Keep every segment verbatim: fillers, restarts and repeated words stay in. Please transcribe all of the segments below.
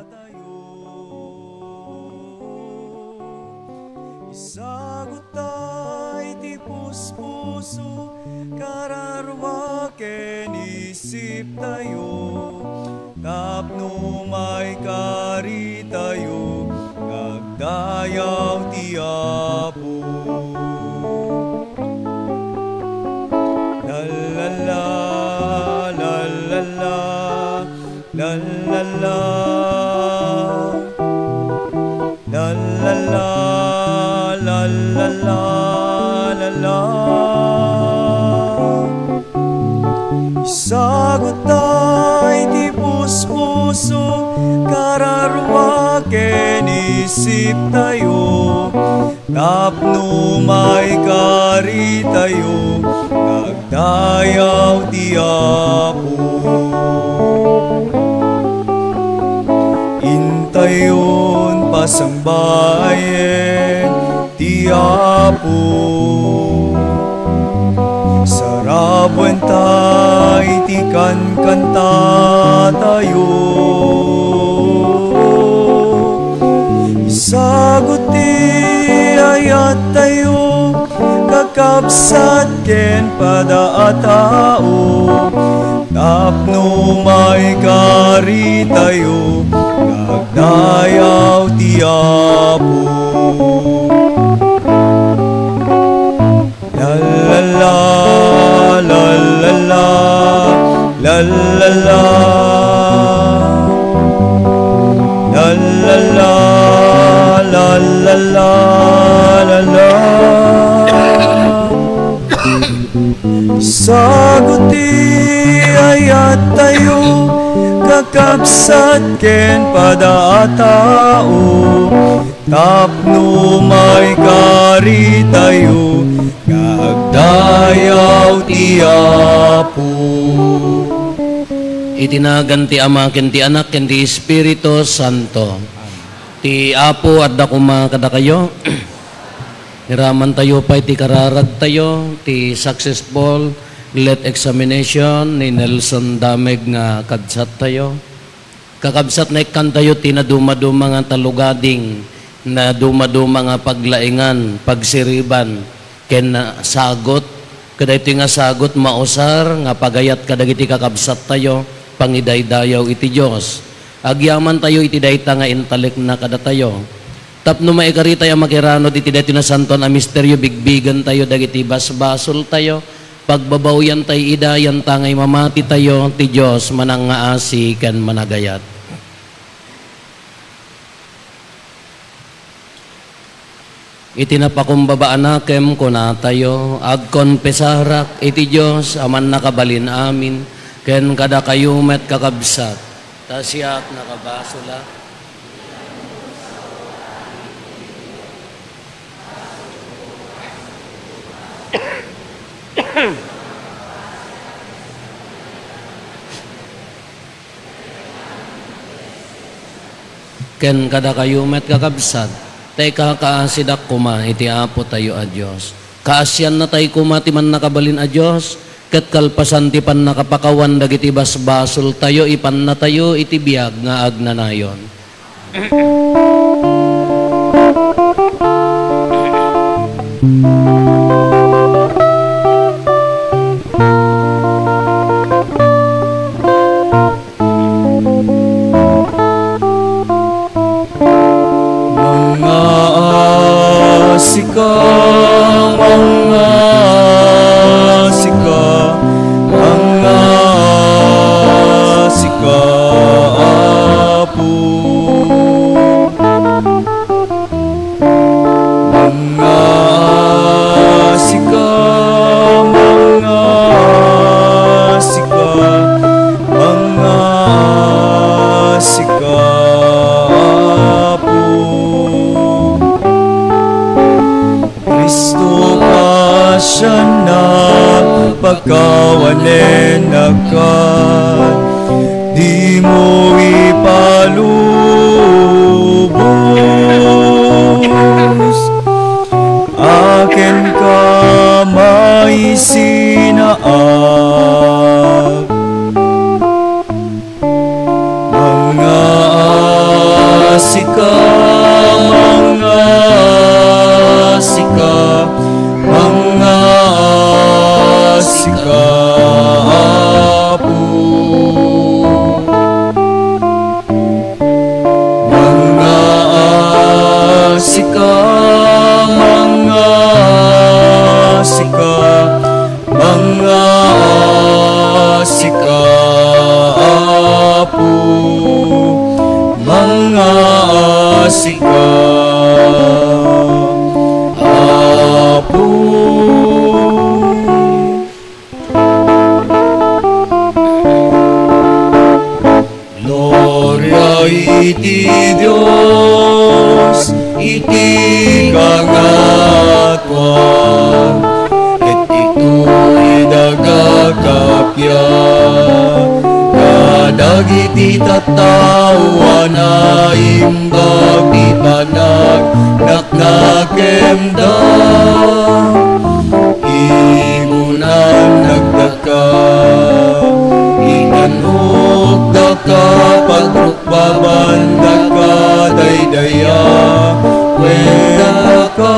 tayo. Isagut ta iti puspuso, kararua ken isip tayo, tapno maikari tayo nga agdayaw ti Apo. La, la, la, la, la, la. La, la, la. La, la, la, la, la, la, la, la. Isagut ta iti puspuso, kararua ken isip tayo, tapno maikari tayo nga agdayaw ti Apo. Intayon pasangbayen ti Apo. Sarabuen ta iti kankanta tayo. Isagut ti ayat tayo, kakabsat ken pada a tao, tapno maikari tayo nga agdayaw ti Apo. La, la, la, la, la, la. La, la, la, la, la, la, la, la. Isagut ti ayat tayo, kakabsat ken pada a tao, tapno maikari tayo nga agdayaw ti Apo. Iti nagan ti Ama, ken ti Anak, ken ti Espiritu Santo. Ti Apo adda koma kadakayo. Iramantayo pay ti kararagtayo, ti successful lit examination ni Nelson Dameg nga kabsattayo. Kakabsat, naikkantayo ti nadumaduma nga talugading, nadumaduma nga paglaingan, pagsiriban, ken sagut. Kadaytoy nga sagut, mausar nga pagayat kadagiti kakabsattayo, pangidaydayaw iti Dios. Agyamantayo iti dayta nga intalekna kadatayo. Tapno maikaritayo a makiranud iti daytoy nasantoan a misterio, bigbigentayo dagiti basbasoltayo, pagbabawiantayo ida, yanta nga imamatitayo, ti Dios manangngaasi ken managayat. Iti napakumbaba a nakem, kunatayo, agkonfesarak iti Dios a Mannakabalin-amin, ken kadakayo met, kakabsat, ta siak nakabasolak. Ken kadakayo met, kakabsat, ta ikakaasidak koma iti Apotayo a Dios. Kaasiannatay koma ti Mannakabalin a Dios, ket kalpasan ti pannakapakawan dagiti basbasoltayo, ipannatayo iti biag nga agnanayon. Mangngaasika, mangngaasika, mangngaasika, Apo. Mangngaasika, mangngaasika, mangngaasika, Apo. Cristo, kaasianna, pakawanennaka, dimo ipalubos. Akinka maisinaag. Ti tattao a naimbag ti panagnagnakemda, imunan nagdaka. Inanokdaka, pagrukbabandaka, daydayaw kuendaka,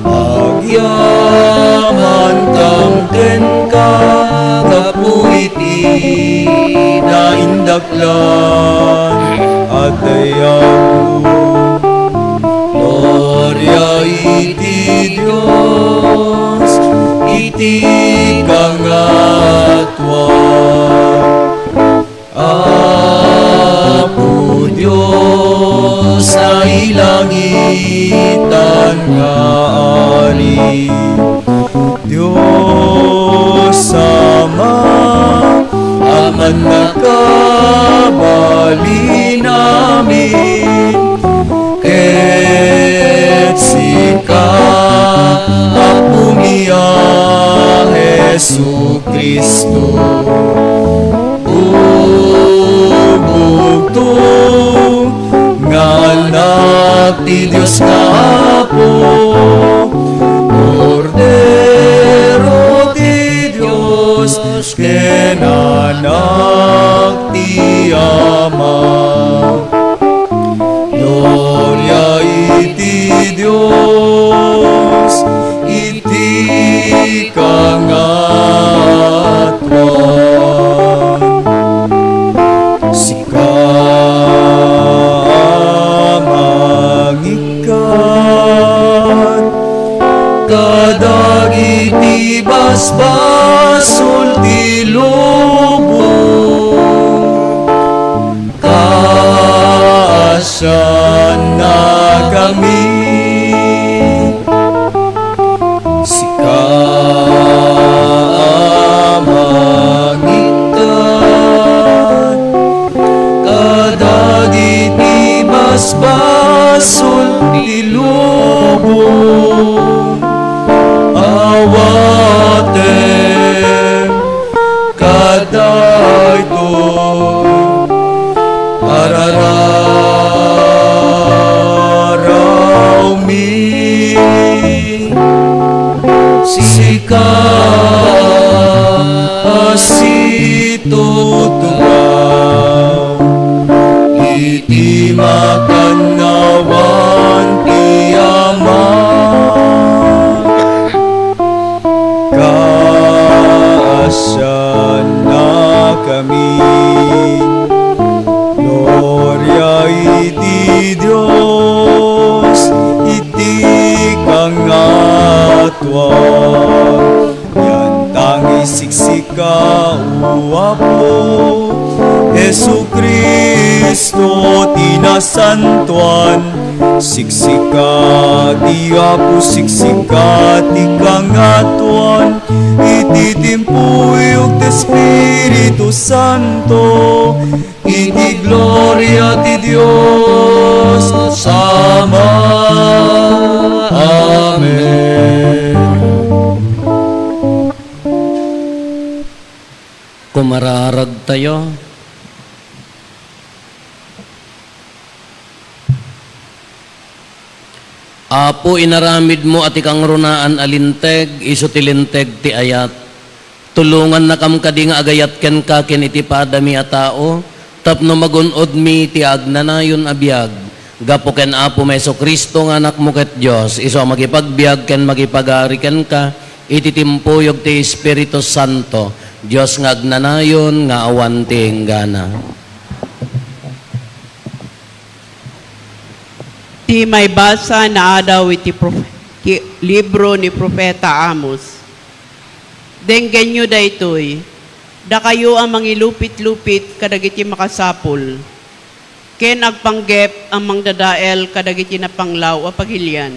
agyamantam kenka gapu iti naindaklan a dayawko. Gloria iti Dios iti kangatoan. Apo Dios a ilangitan nga Ari, Dios Ama a mannakabalin amin, ket sika, Apomi a Jesu-Cristo, bugtong nga Anak ti Dios nga Apo, Kordero ti Dios ken Anak ti Ama. Gloria iti Dios iti kangatoan. Sika a mangikkat kadagiti basbasol ti lubong, kaasiannakami. Sika a mangikkat kadagiti basbasol ti lubong, awatem kadaytoy arararawmi. Sika a situtugaw iti makannawan ti Ama, kaasiannakami. Gloria iti Dios iti kangatoan. Yantang isiksika, O Apo, Jesu-Cristo ti nasantoan. Siksika ti Apo, siksika ti kangatoan. Iti timpuyog ti Espiritu Santo, iti gloria ti Dios Ama. Amen. Kumararagtayo. Apo, inaramidmo a ti kangrunaan a linteg, isu ti linteg ti ayat. Tulongannakam kadi nga agayat kenka ken iti padami a tao, tapno magun-odmi ti agnanayon a biag. Gapu ken Apomi Jesu-Cristo nga Anakmo ket Dios, isu a makipagbiag ken makipagari kenka iti timpuyog ti Espiritu Santo, Dios nga agnanayon nga awan ti inggana. Ti maibasa naadaw iti prof-, ki-, libro ni Profeta Amos. Denggenyo daytoy, dakayo a mangilupit-lupit kadagiti makasapul, ken agpanggep a mangdadael kadagiti napanglaw a pagilian.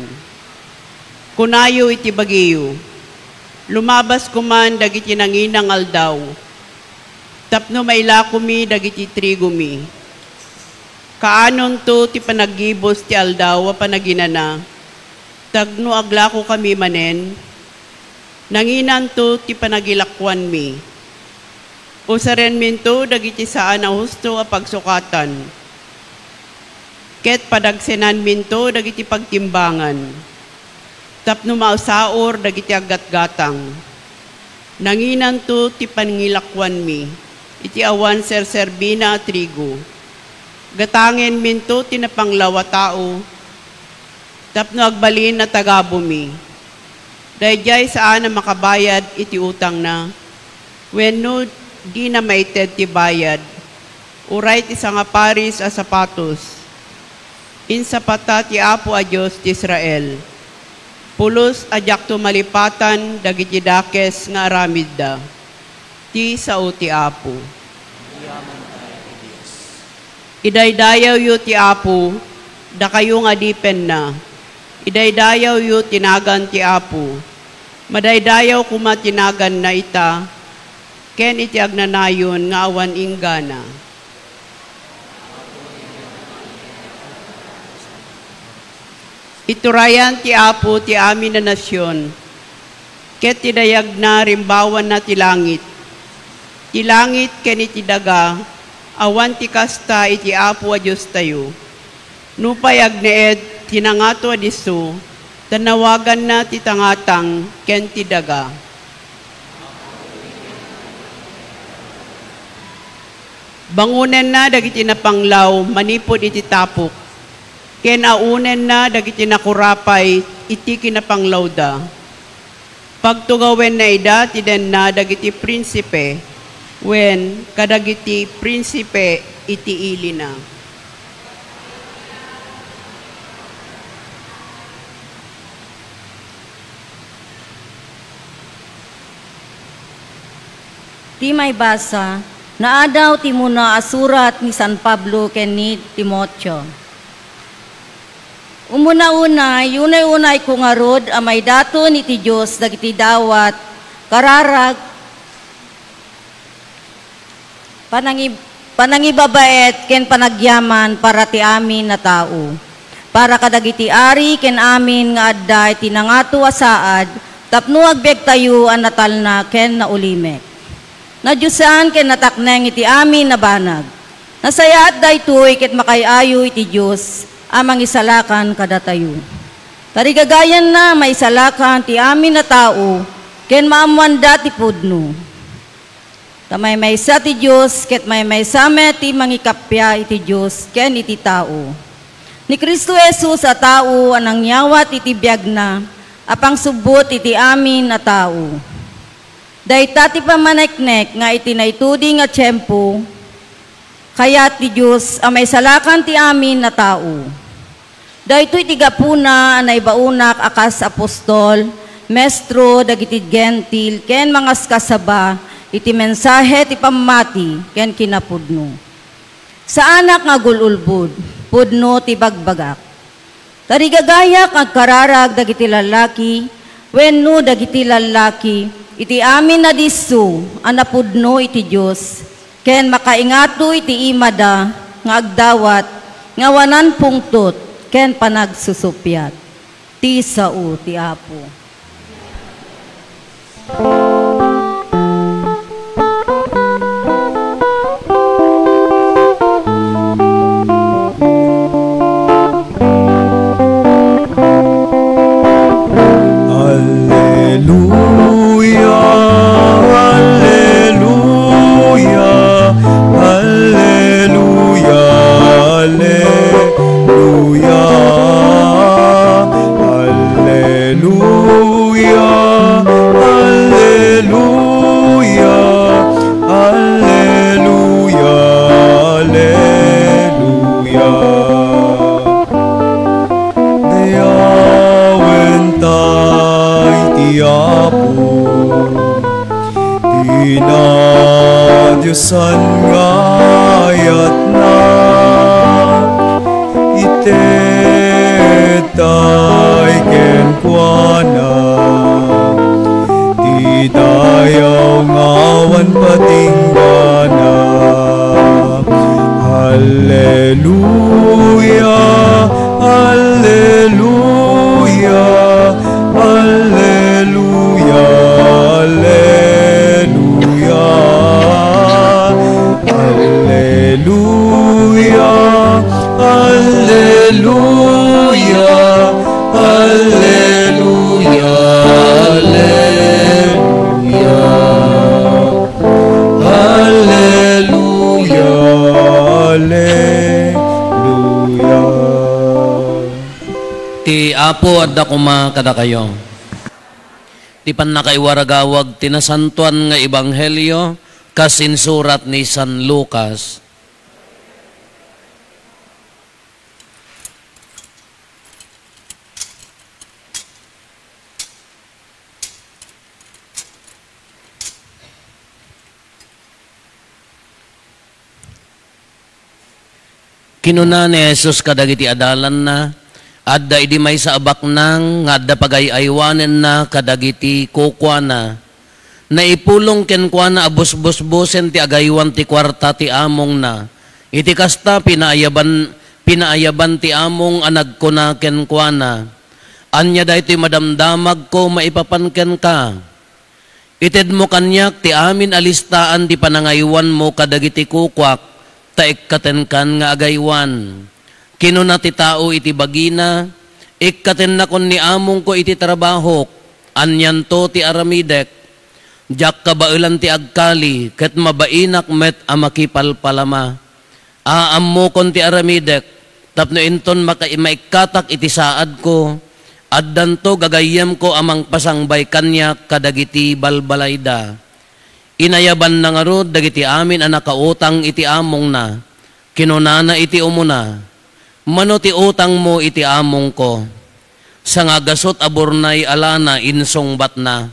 Kunayo iti bagiyo, "Lumabas koman dagiti nangina nga aldaw, tapno mailakomi dagiti trigomi. Kaanonto ti panaggibus ti aldaw a panaginana, tapno aglakokami manen? Nanginanto ti panagilakoanmi, Usarenminto dagiti saan a husto a pagsukatan, ket padagsenanminto dagiti pagtimbangan, tapno mausaor dagiti aggatgatang. Nanginanto ti pangilakuanmi iti awan serserbina a trigo. Gatangenminto ti napanglaw a tao tapno agbalin a tagabumi. Daydiay saan a makabayad iti utangna, wenno dina maited ti bayad, uray ti sangaparis a sapatos. Insapata ti Apo a Dios ti Israel, pulos a diakto malipatan dagiti dakes nga aramidda. Ti sao ti Apo. Idaydayawyo ti Apo, dakayo nga adipenna. Idaydayawyo ti nagan ti Apo. Madaydayaw koma ti naganna ita, ken iti agnanayon nga awan inggana. Iturayan ti Apo ti amin a nasion, ket ti dayagna rimbawanna ti langit. Ti langit ken iti daga, awan ti kasta iti Apo a Diostayo. Nupay agneed ti nangato a disso, ta nawaganna ti tangatang ken ti daga. Bangonenna dagiti napanglaw manipud iti tapok, ken aunenna dagiti nakurapay iti kinapanglawda. Pagtugawenna ida ti denna dagiti prinsipe, wen kadagiti prinsipe iti ilina. Ti maibasa, naadaw ti muna a surat ni San Pablo ken ni Timoteo. Umuna-una, yunay-unayko ngarud a maidaton iti Dios dagiti dawat, kararag, panangib-, panangibabaet ken panagyaman para ti amin a tao, para kadagiti ari ken amin nga adda iti nangato a saad tapno agbiagtayo a natalna ken naulimek. Nadiosan ken natakneng iti amin a banag. Nasayaat daytoy ket makaay-ayo iti Dios a mangisalakan kadatayo. Tarigagayanna maisalakan ti amin a tao ken maammoanda ti pudno. Ta maymaysa ti Dios ket maymaysa met ti mangikappia iti Dios ken iti tao. Ni Cristo Jesus a tao a nangyawat iti biagna a pangsubbot iti amin a tao. Dayta ti pammaneknek nga iti naituding a tiempo, kayat ti Dios a maisalakan ti amin a tao. Daytoy ti gapuna a naibaonak a kas apostol, maestro dagiti Gentil, ken mangaskasaba iti mensahe ti pammati ken kinapudno. Saanak nga agul-ulbod, pudno ti bagbagak. Tarigagayak nga agkararag dagiti lallaki wenno dagiti lallaki iti amin a disso a napudno iti Dios, ken makaingato iti imada nga agdawat nga awanan pungtot ken panagsusuppiat. Ti sao ti Apo. Alleluia, alleluia, alleluia, alleluia, alleluia, alleluia, alleluia, alleluia. Dayawenta iti Apo, ti nadiosan nga ayatna, itedtay kenkuana ti dayaw nga awan patinggana. Alleluia, alleluia, alleluia, alleluia. Apo, adda koma kadakayo. Ti pannakaiwaragawag ti nasantoan nga ebanghelio kas insurat ni San Lucas. Kinuna ni Jesus kadagiti adalanna, "Adda idi maysa a baknang nga adda pagay-aywanenna kadagiti kukuana. Naipulong kenkuana a busbusbusen ti agaywan ti kuarta ti amongna. Iti kasta, pinaayaban, pinaayaban ti among a nagkuna kenkuana, 'Ania daytoy madamdamagko maipapan kenka? Itedmo kaniak ti amin a listaan ti panangaywanmo kadagiti kukuak, ta ikkatenkan nga agaywan.' Kinuna ti tao iti bagina, 'Ikkatennakon ni amongko iti trabahok. Anianto ti aramidek? Diak kabaelan ti agkali, ket mabainak met a makipalpalama. Aammokon ti aramidek, tapno inton maka-, maikkatak iti saadko, addanto gagayyemko a mangpasangbay kaniak kadagiti balbalayda.' Inayabanna ngarud dagiti amin a nakautang iti amongna. Kinunana iti umuna, 'Mano ti utangmo iti amongko?' 'Sangagasut a burnay a lana,' insungbatna.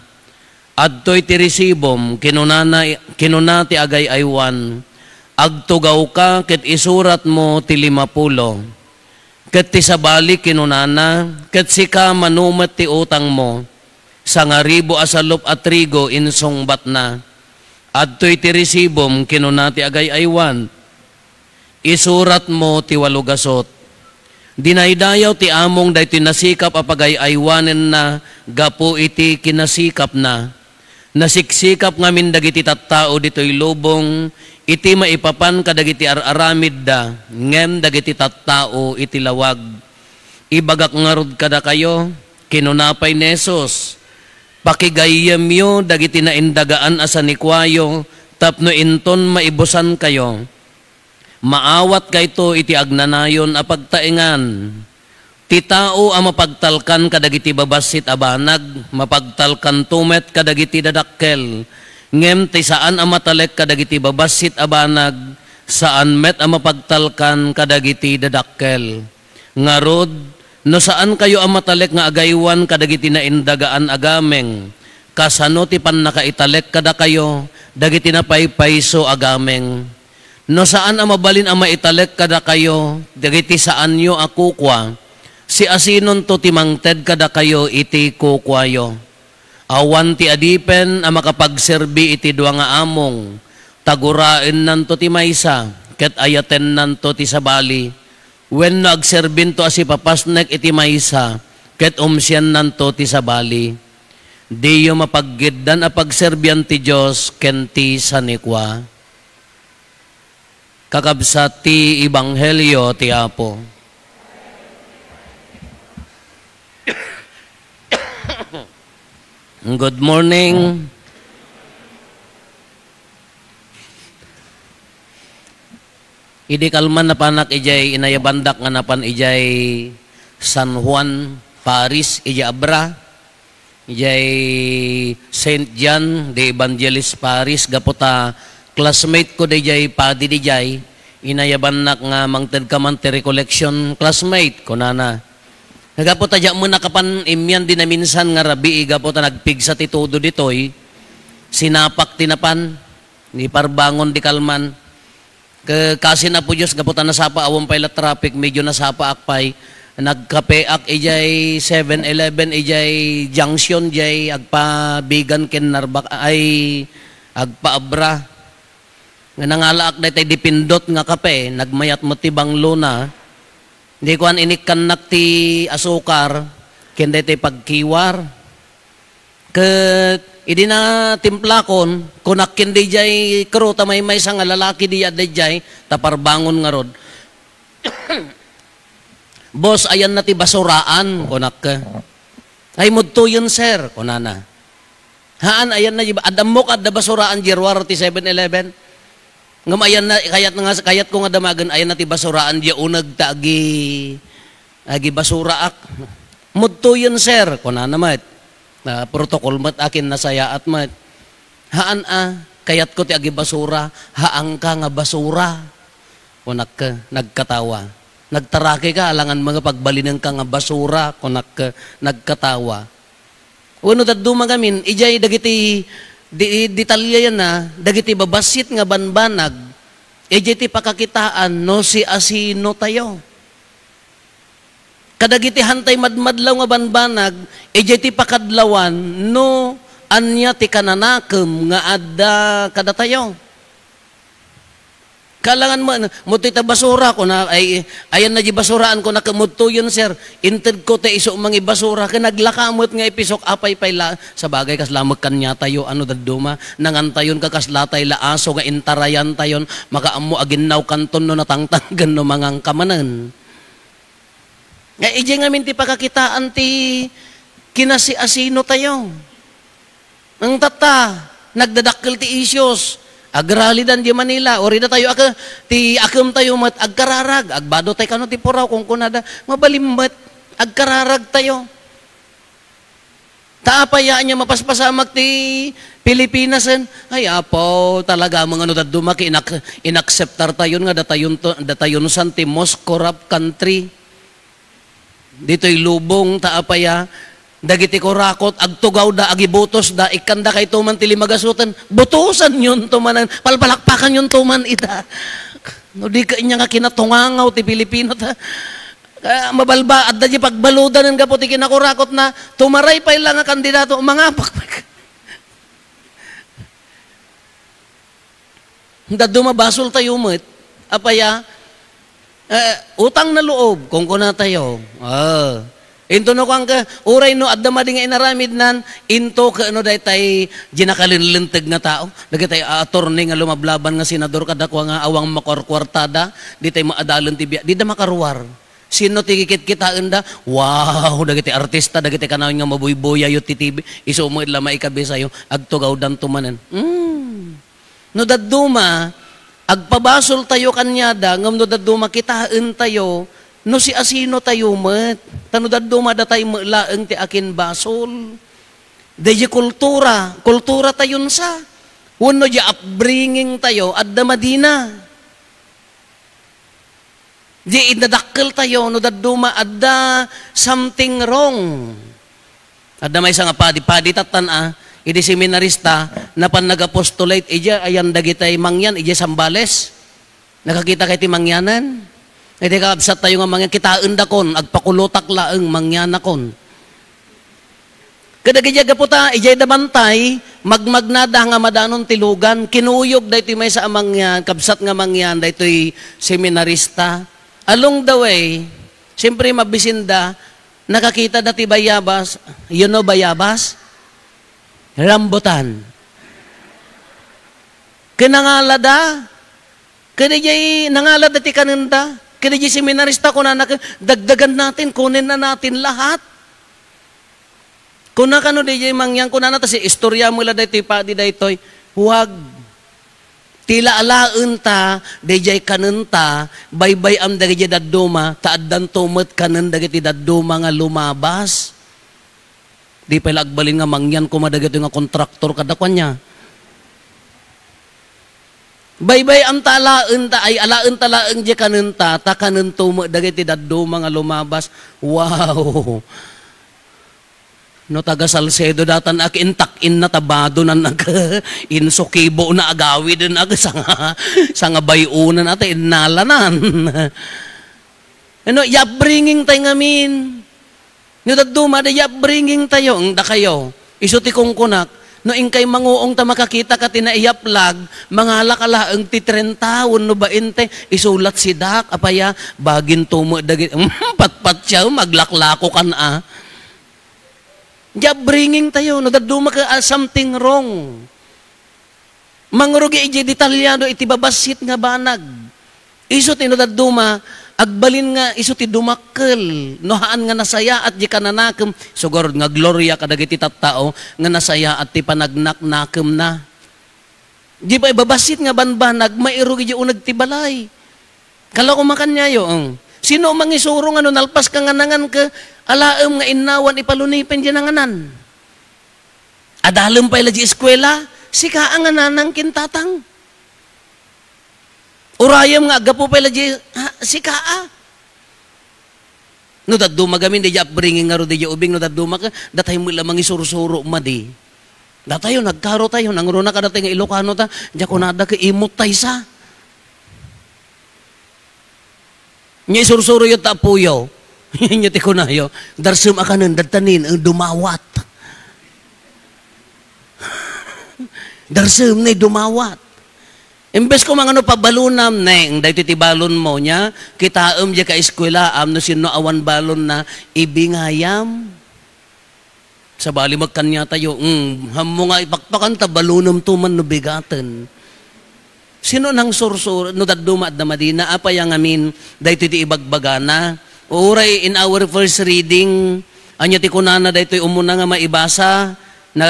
'Adtoy ti resibom,' kinunana, kinuna ti agay-aywan. 'Agtugawka ket isuratmo ti limapulo.' 'Ket ti sabali,' kinunana, 'ket sika, mano met ti utangmo?' 'Sangaribu a salup a trigo,' insungbatna. 'Adtoy ti resibom,' kinuna ti agay-aywan. 'Isuratmo ti walogasut.' Dinaydayaw ti among daytoy nasikap a pagay-aywanenna gapu iti kinasikapna. Nasiksikap ngamin dagiti tattao ditoy lubong iti maipapan kadagiti ar-aramidda, ngem dagiti tattao iti lawag. Ibagak ngarud kadakayo, kinuna pay ni Jesus, pakigayyemyo dagiti naindagaan a sanikuayo tapno inton maibusankayo. Maawatkayto iti agnanayon a pagtaengan. Ti tao a mapagtalkan kadagiti babassit a banag, mapagtalkanto met kadagiti dadakkel. Ngem ti saan a matalek kadagiti babassit a banag, saan met a mapagtalkan kadagiti dadakkel. Ngarud, no saankayo a matalek nga agaywan kadagiti naindagaan a gameng, kasano ti pannakaitalek kadakayo dagiti napaypayso a gameng? No saan a mabalin a maitalek kadakayo dagiti saanyo a kukua, siasinonto ti mangted kadakayo iti kukuayo? Awan ti adipen a makapagserbi iti dua nga among, ta guraennanto ti maysa, ket ayatennanto ti sabali. Wenno agserbinto a sipapasnek iti maysa, ket umsiannanto ti sabali. Diyo mapaggiddan a pagserbian ti Dios ken ti sanikua. Kakabsat ti ebanghelio ti Apo. Good morning. Idi kalman napanak idiay inayabandak nga napan idiay San Juan Paris, idiay Abra, idiay Saint John de Evangelist Paris, gapu ta classmate ko daydiay padi daydiay, inayabannak nga mangted ka man ti recollection, classmate, kunana. Gapu ta diak met nakapan immian di naminsan nga rabii, gapu ta nagpigsa ti tudo ditoy, sinapak ti napan, ni parbangon di kalman. Ke-, kasin Apo Dios, gapu ta nasapa, awan pay la traffic, medyo nasapaak pay. Nagkapeak idiay Seven Eleven, idiay junction, idiay agpabigan ken Narbak, ay, agpaabra. Nga nangalaak daytay dipindot nga kape, nagmayat met ti banglona. Di kuan, inikkannak ti asukar, ken daytay pagkiwar. Ket idi natimplakon, kunak ken daydiay crew ta maymaysa nga lalaki di adda idiay, ta parbangon ngarud. "Boss, ayanna ti basuraan," kunak. "Ay, mudtoyen, sir," kunana. "Haan, ayanna, ad-ammok adda basuraan diay ruar ti Seven Eleven." Ngem ayanna, kayat nga, kayatko nga damagen, ayanna ti basuraan diay uneg ta agi-, agibasuraak. "Mudtoyen, sir," kunana met. Ah, protocol met akin, nasayaat met. "Haan a, kayatko ti agibasura." "Haanka nga basura," kunak, nagkatawa. "Nagtaraki ka, alangan mga pagbalinenka nga basura," kunak, nagkatawa. Wenno dadduma ngamin, idiay dagiti di-, detalyeyenna, dagiti babassit nga banbanag, idiay ti pakakitaan no siasino tayo. Kadagiti hantay madmadlaw nga banbanag, idiay ti pakadlawan no ania ti kananakem nga adda kadatayo. Kalangan mo, "Mudtoy ta basura," kuna, ay, "Ayanna di basuraan," kuna, "Mudtoyen, sir, intedko ta isu mangibasura," ken naglaka met nga ipisok, apay pay la, sabagay, kasla met kaniatayo, ano, dadduma, nangantayon, kakaslatay la aso nga intarayantayon, makaammo aginnaw kanton no natangtanggen no manganka manen. Nga idiay ngamin ti pakakitaan ti kinasiasino tayo. Ang tatta, nagdadakkel ti issues. Agralidan di Manila, o rida tayo, ake-, ti akem tayo met agkararag, agbado tayo kano ti puraw, kunkunada, mabalin met, agkararag tayo. Ta apay aya nga mapaspasamak ti Pilipinas, en? Ay, Apo, talaga, mga ano, dadduma, inak-, inakseptar tayon nga datayon to, datayon san ti most corrupt country. Ditoy lubong, ta apay a, dagiti kurakot, agtugawda, agibutosda, ikkanda kayto man ti limagasoten, butosanyon to manen, palpalakpakanyon to man ida. No di kanya nga kinatungangaw ti Pilipino, ta, ah, mabalba, adda di pagbaludan gapu ti kinakurakotna, tumaray pay la nga kandidato, mangapak. Dadduma, basol tayo met. Apay a, eh, utang na loob, kunkuna tayo. Ah. Into no kuan ka, uray no adda madi nga inaramidnan, into ka no daytay di nakalinlinteg nga tao. Dagitay attorney nga lumablaban nga senador kadakua nga awan makuarkuartada, ditay maadalen ti biag, dida makaruar. Sino ti kikitkitaenda? Wow, dagiti artista, dagiti kanayon nga mabuybuyayo ti T V. Isu met la maikabisayo, agtugawdanto manen. Hmm. No dadduma, agpabasol tayo kaniada, ngem no dadduma, kitaen tayo no siasino tayo met. Ta no dadduma, datay met laeng ti akinbasol. Daydi kultura, kultura tayon sa. Wenno di upbringing tayo, adda madina. Di idadakkel tayo no dadduma adda something wrong. Adda maysa nga padi, padi tattan a, idi seminarista, napan nag-apostolate, idiay ayan dagitay mangyan, idiay Zambales. Nakakita kay ti mangyanan? Idi kakabsat tayo nga mangyan, kitaendakon, agpakulotak laeng, mangyanakon. Kadagiti gapu ta, idiay da bantay, magmagnada nga madanon ti lugan, kinuyog daytoy maysa a mangyan, kabsat nga mangyan, daytoy seminarista. Along the way, siyempre, mabisinda, nakakita da ti bayabas, you know bayabas? Rambutan. Kinangala da, Kadi jay nangalad ti kanenda, kadi jay seminarista, kunana, "Dagdagan natin, kunin na natin lahat." Kuna kano di jay mangyan, kunana, ta si istorya mo la daytoy padi daytoy. Huwag. Ti laalaen ta, di jay kanenta, baybay-am dagiti dadduma, ta addanto met kanen dagiti dadduma nga lumabas. Di pay la agbalin nga mangyan koma dagitoy nga kontraktor kadakuanya. Baybay-am ta alaen ta, ay, alaen ta laeng di kanenta, ta kanento met dagiti dadduma nga lumabas. Wow! No taga Salcedo datan ak, intak inna ta badonan ak, insukibo na agawiden ak, sanga, sanga bay-unan ata innalanan. Ano, i-upbringing tayo ngamin. No dadduma, da i-upbringing tayo, ang dakayo. Isu ti kungkunak, no inkay manguong ta makakita ka ti naiyaplag, mangala ka laeng ti trenta wenno bainte, isulat si Dak, apaya, bagin tumo dagi, patpatyaw, maglaklako kan a. Di upbringing tayo, no dadduma ka, ah, something wrong. Mangrugi iti detalyado iti babassit nga banag. Isu ti no dadduma, agbalin nga isu ti dumakkel. No haan nga nasayaat di kananakem, sugarod nga gloria kadagiti tattao nga nasayaat ti panagnaknakemna. Di pay babassit nga banbanag, mairugi di uneg ti balay. Kala ko makanyayo, eng. Sino mangisuro nga no nalpas ka nga nangan ka, alaem nga innawan ipalunipen diay nanganan? Adalem pay la diay eskuela, sika a nga nanang ken tatang. Urayem nga aggapu pay la diay, ha, sika a. No dadduma gamin, diay upbringing ngarud diay ubing, no dadduma ka, datay met la mangisursuro madi. Datayo, nagkaro tayo, nangruna ka datay nga Ilocano ta, diay kunada ka, imot tay sa. Nya isursuroyo ta apoyo. Nya ti kunayo, "Darsem a kanen, dadtanin, eh, dumawat." Darsem ne dumawat. Imbes ko mangano pabalonam, "Neng, daytoy ti balonmo," nya, kitaem diay ka eskuelaam no sinno awan balonna, ibingayam. Sabali met kaniatayo, mm, hammo nga ipakpakan ta balonem to man no bigaten. Sino nangsursuro? No dadduma adda madina, apay a ngamin, daytoy ti ibagbagana. Uray in our first reading, ania ti kunana daytoy umuna nga maibasa? Na,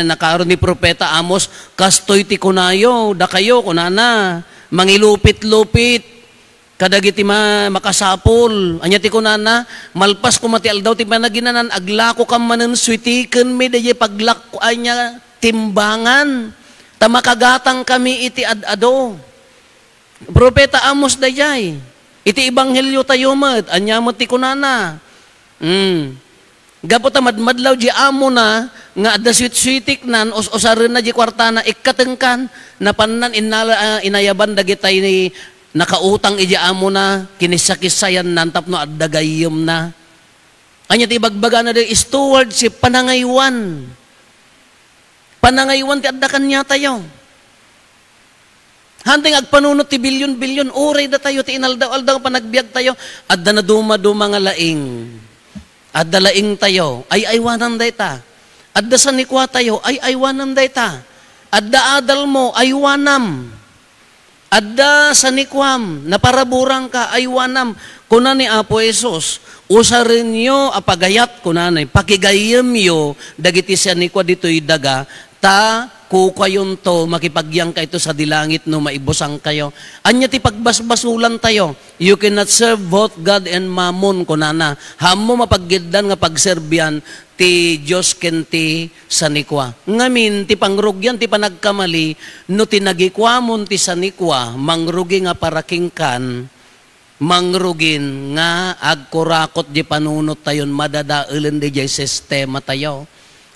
nakaaro ni Propeta Amos, "Kastoy ti kunayo, dakayo," kunana, "mangilupit-lupit kadagiti ma-, makasapul." Ania ti kunana? "Malpas koma ti aldaw ti panaginanan, aglakokam manen, suitikenmi daydiay paglak-, ania, timbangan, ta makagatangkami iti ad-ado." Propeta Amos daydiay. Iti ebanghelio tayo met, ania met ti kunana? Hmm. Gapu ta madmadlaw di amona nga adda suitsuitiknan, us-usarenna di kuartana, ikkatengkan, napannan innala-, ah, inayaban dagitay ni nakautang iti amona, kinissakissayannan tapno adda gayyemna. Ania ti ibagbagana daydiay? Stewardship, panangaywan. Panangaywan ti adda kaniatayo. Hanteng agpanunot ti bilyon-bilyon, uray datayo ti inaldaw-aldaw nga panagbiagtayo. Adda naduma-duma nga laing. Adda laingtayo, ay-aywanam dayta. Adda sanikuatayo, ay-aywanam dayta. Adda adalmo, aywanam. Adda sanikuam, naparaburangka, aywanam. Kuna ni Apo Jesus, "Usarenyo a pagayat," kunana, "pakigayyemyo dagiti sanikua ditoy daga, ta kukayonto, makipagyangkayto sadi langit no maibusangkayo." Ania ti pagbasbasulantayo? You cannot serve both God and mammon, kunana. Hammo mapaggiddan nga pagserbian ti Dios ken ti sanikua. Ngamin, ti pangrugian ti panagkamali, no tinagikuamon ti sanikua, mangrugi nga para kenkan, mangrugin nga agkurakot di panunottayon, madadaelen daydiay sistematayo.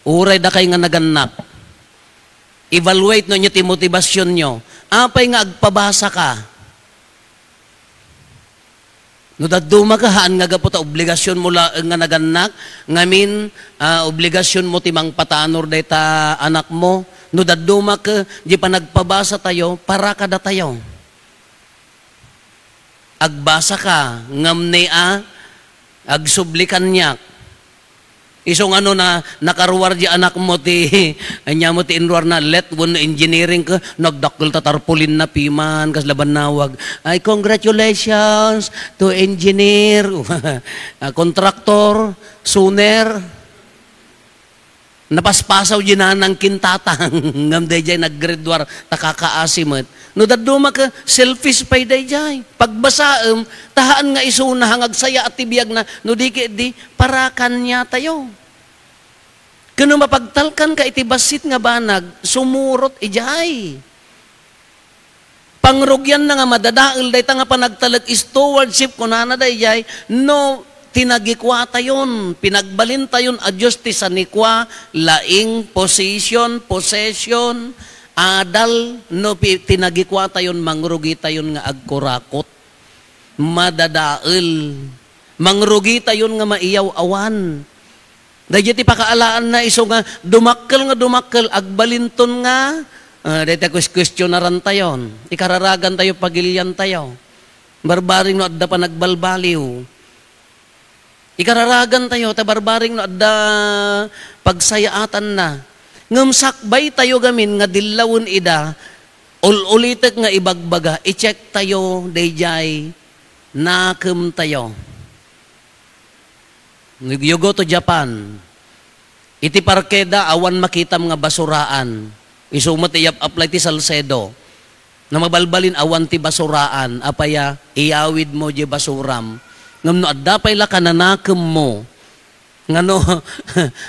Uray dakay nga nagannak, evaluate no ania ti motibasionyo. Apay nga agpabasaka? No dadduma ka, haan nga gapu ta obligasionmo laeng nga nagannak, ngamin, ah, obligasionmo ti mangpatanor dayta anakmo. No dadduma ka, di panagpabasatayo, para kadatayo. Agbasaka, ngem ne a, agsubli kaniak. Isu nga no na, nakaruar di anakmo ti, ania mo ti inruarna, let wenno engineering ka, nagdakkel ta tarpaulin na piman, kasla bannawag. Ay, congratulations to engineer, ah, contractor, suner. Napaspasaw di nanang ken tatang, ngem daydiay naggraduar, ta kakaasi met. No dadduma ka, selfish pay daydiay. Pagbasaem, ta haan nga isuna nga agsayaat ti biagna, no di ket di, para kaniatayo. Ken no mapagtalkanka iti bassit nga banag, sumurot idiay. Pangrugianna nga madadael dayta nga panagtalek, stewardship, kunana daydiay, no tinagikuatayon, pinagbalintayon a Dios ti sanikua, laing, position, possession, adal, no pi-, tinagikuatayon, mangrugitayon nga agkurakot. Madadael. Mangrugitayon nga maiyaw-awan. Daydiay ti pakaalaanna isu nga dumakkel nga dumakkel, agbalinton nga, ah, dayta kues-, kuestionarantayon. Ikararagantayo, pagiliantayo. Barbareng no adda panagbalbaliw. Ikararagantayo, ta barbareng no adda pagsayaatanna. Ngem sakbaytayo gamin nga dillawen ida, ul-ulitek nga ibagbaga, i-checktayo daydiay nakemtayo. You go to Japan. Iti parkeda, awan makitam nga basuraan. Isu met iyap-apply ti Salcedo. No mabalbalin, awan ti basuraan, apay a, iyawidmo diay basuram. Ngem no adda pay la kananakemmo, nga no,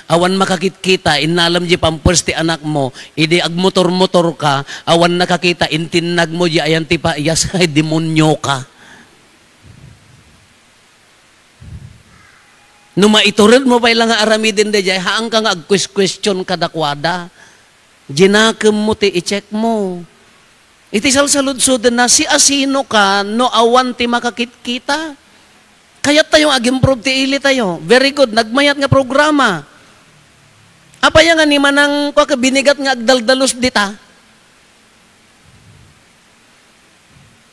awan makakitkita, innalem diay pampers ti anakmo, idi agmotor-motorka, awan nakakita, intinnagmo diay ayan ti paiyas, ay, demonioka. No maituredmo pay la nga aramiden daydiay, haanka nga agquest-question kadakuada. Jinakemmo ti i-checkmo. Iti salsaludsodenna, siasinoka no awan ti makakitkita? Kayattayo nga ag-improve ti ilitayo. Very good, nagmayat nga programa. Apay a nga ni manang, kua, ka binigat nga agdaldalos dita?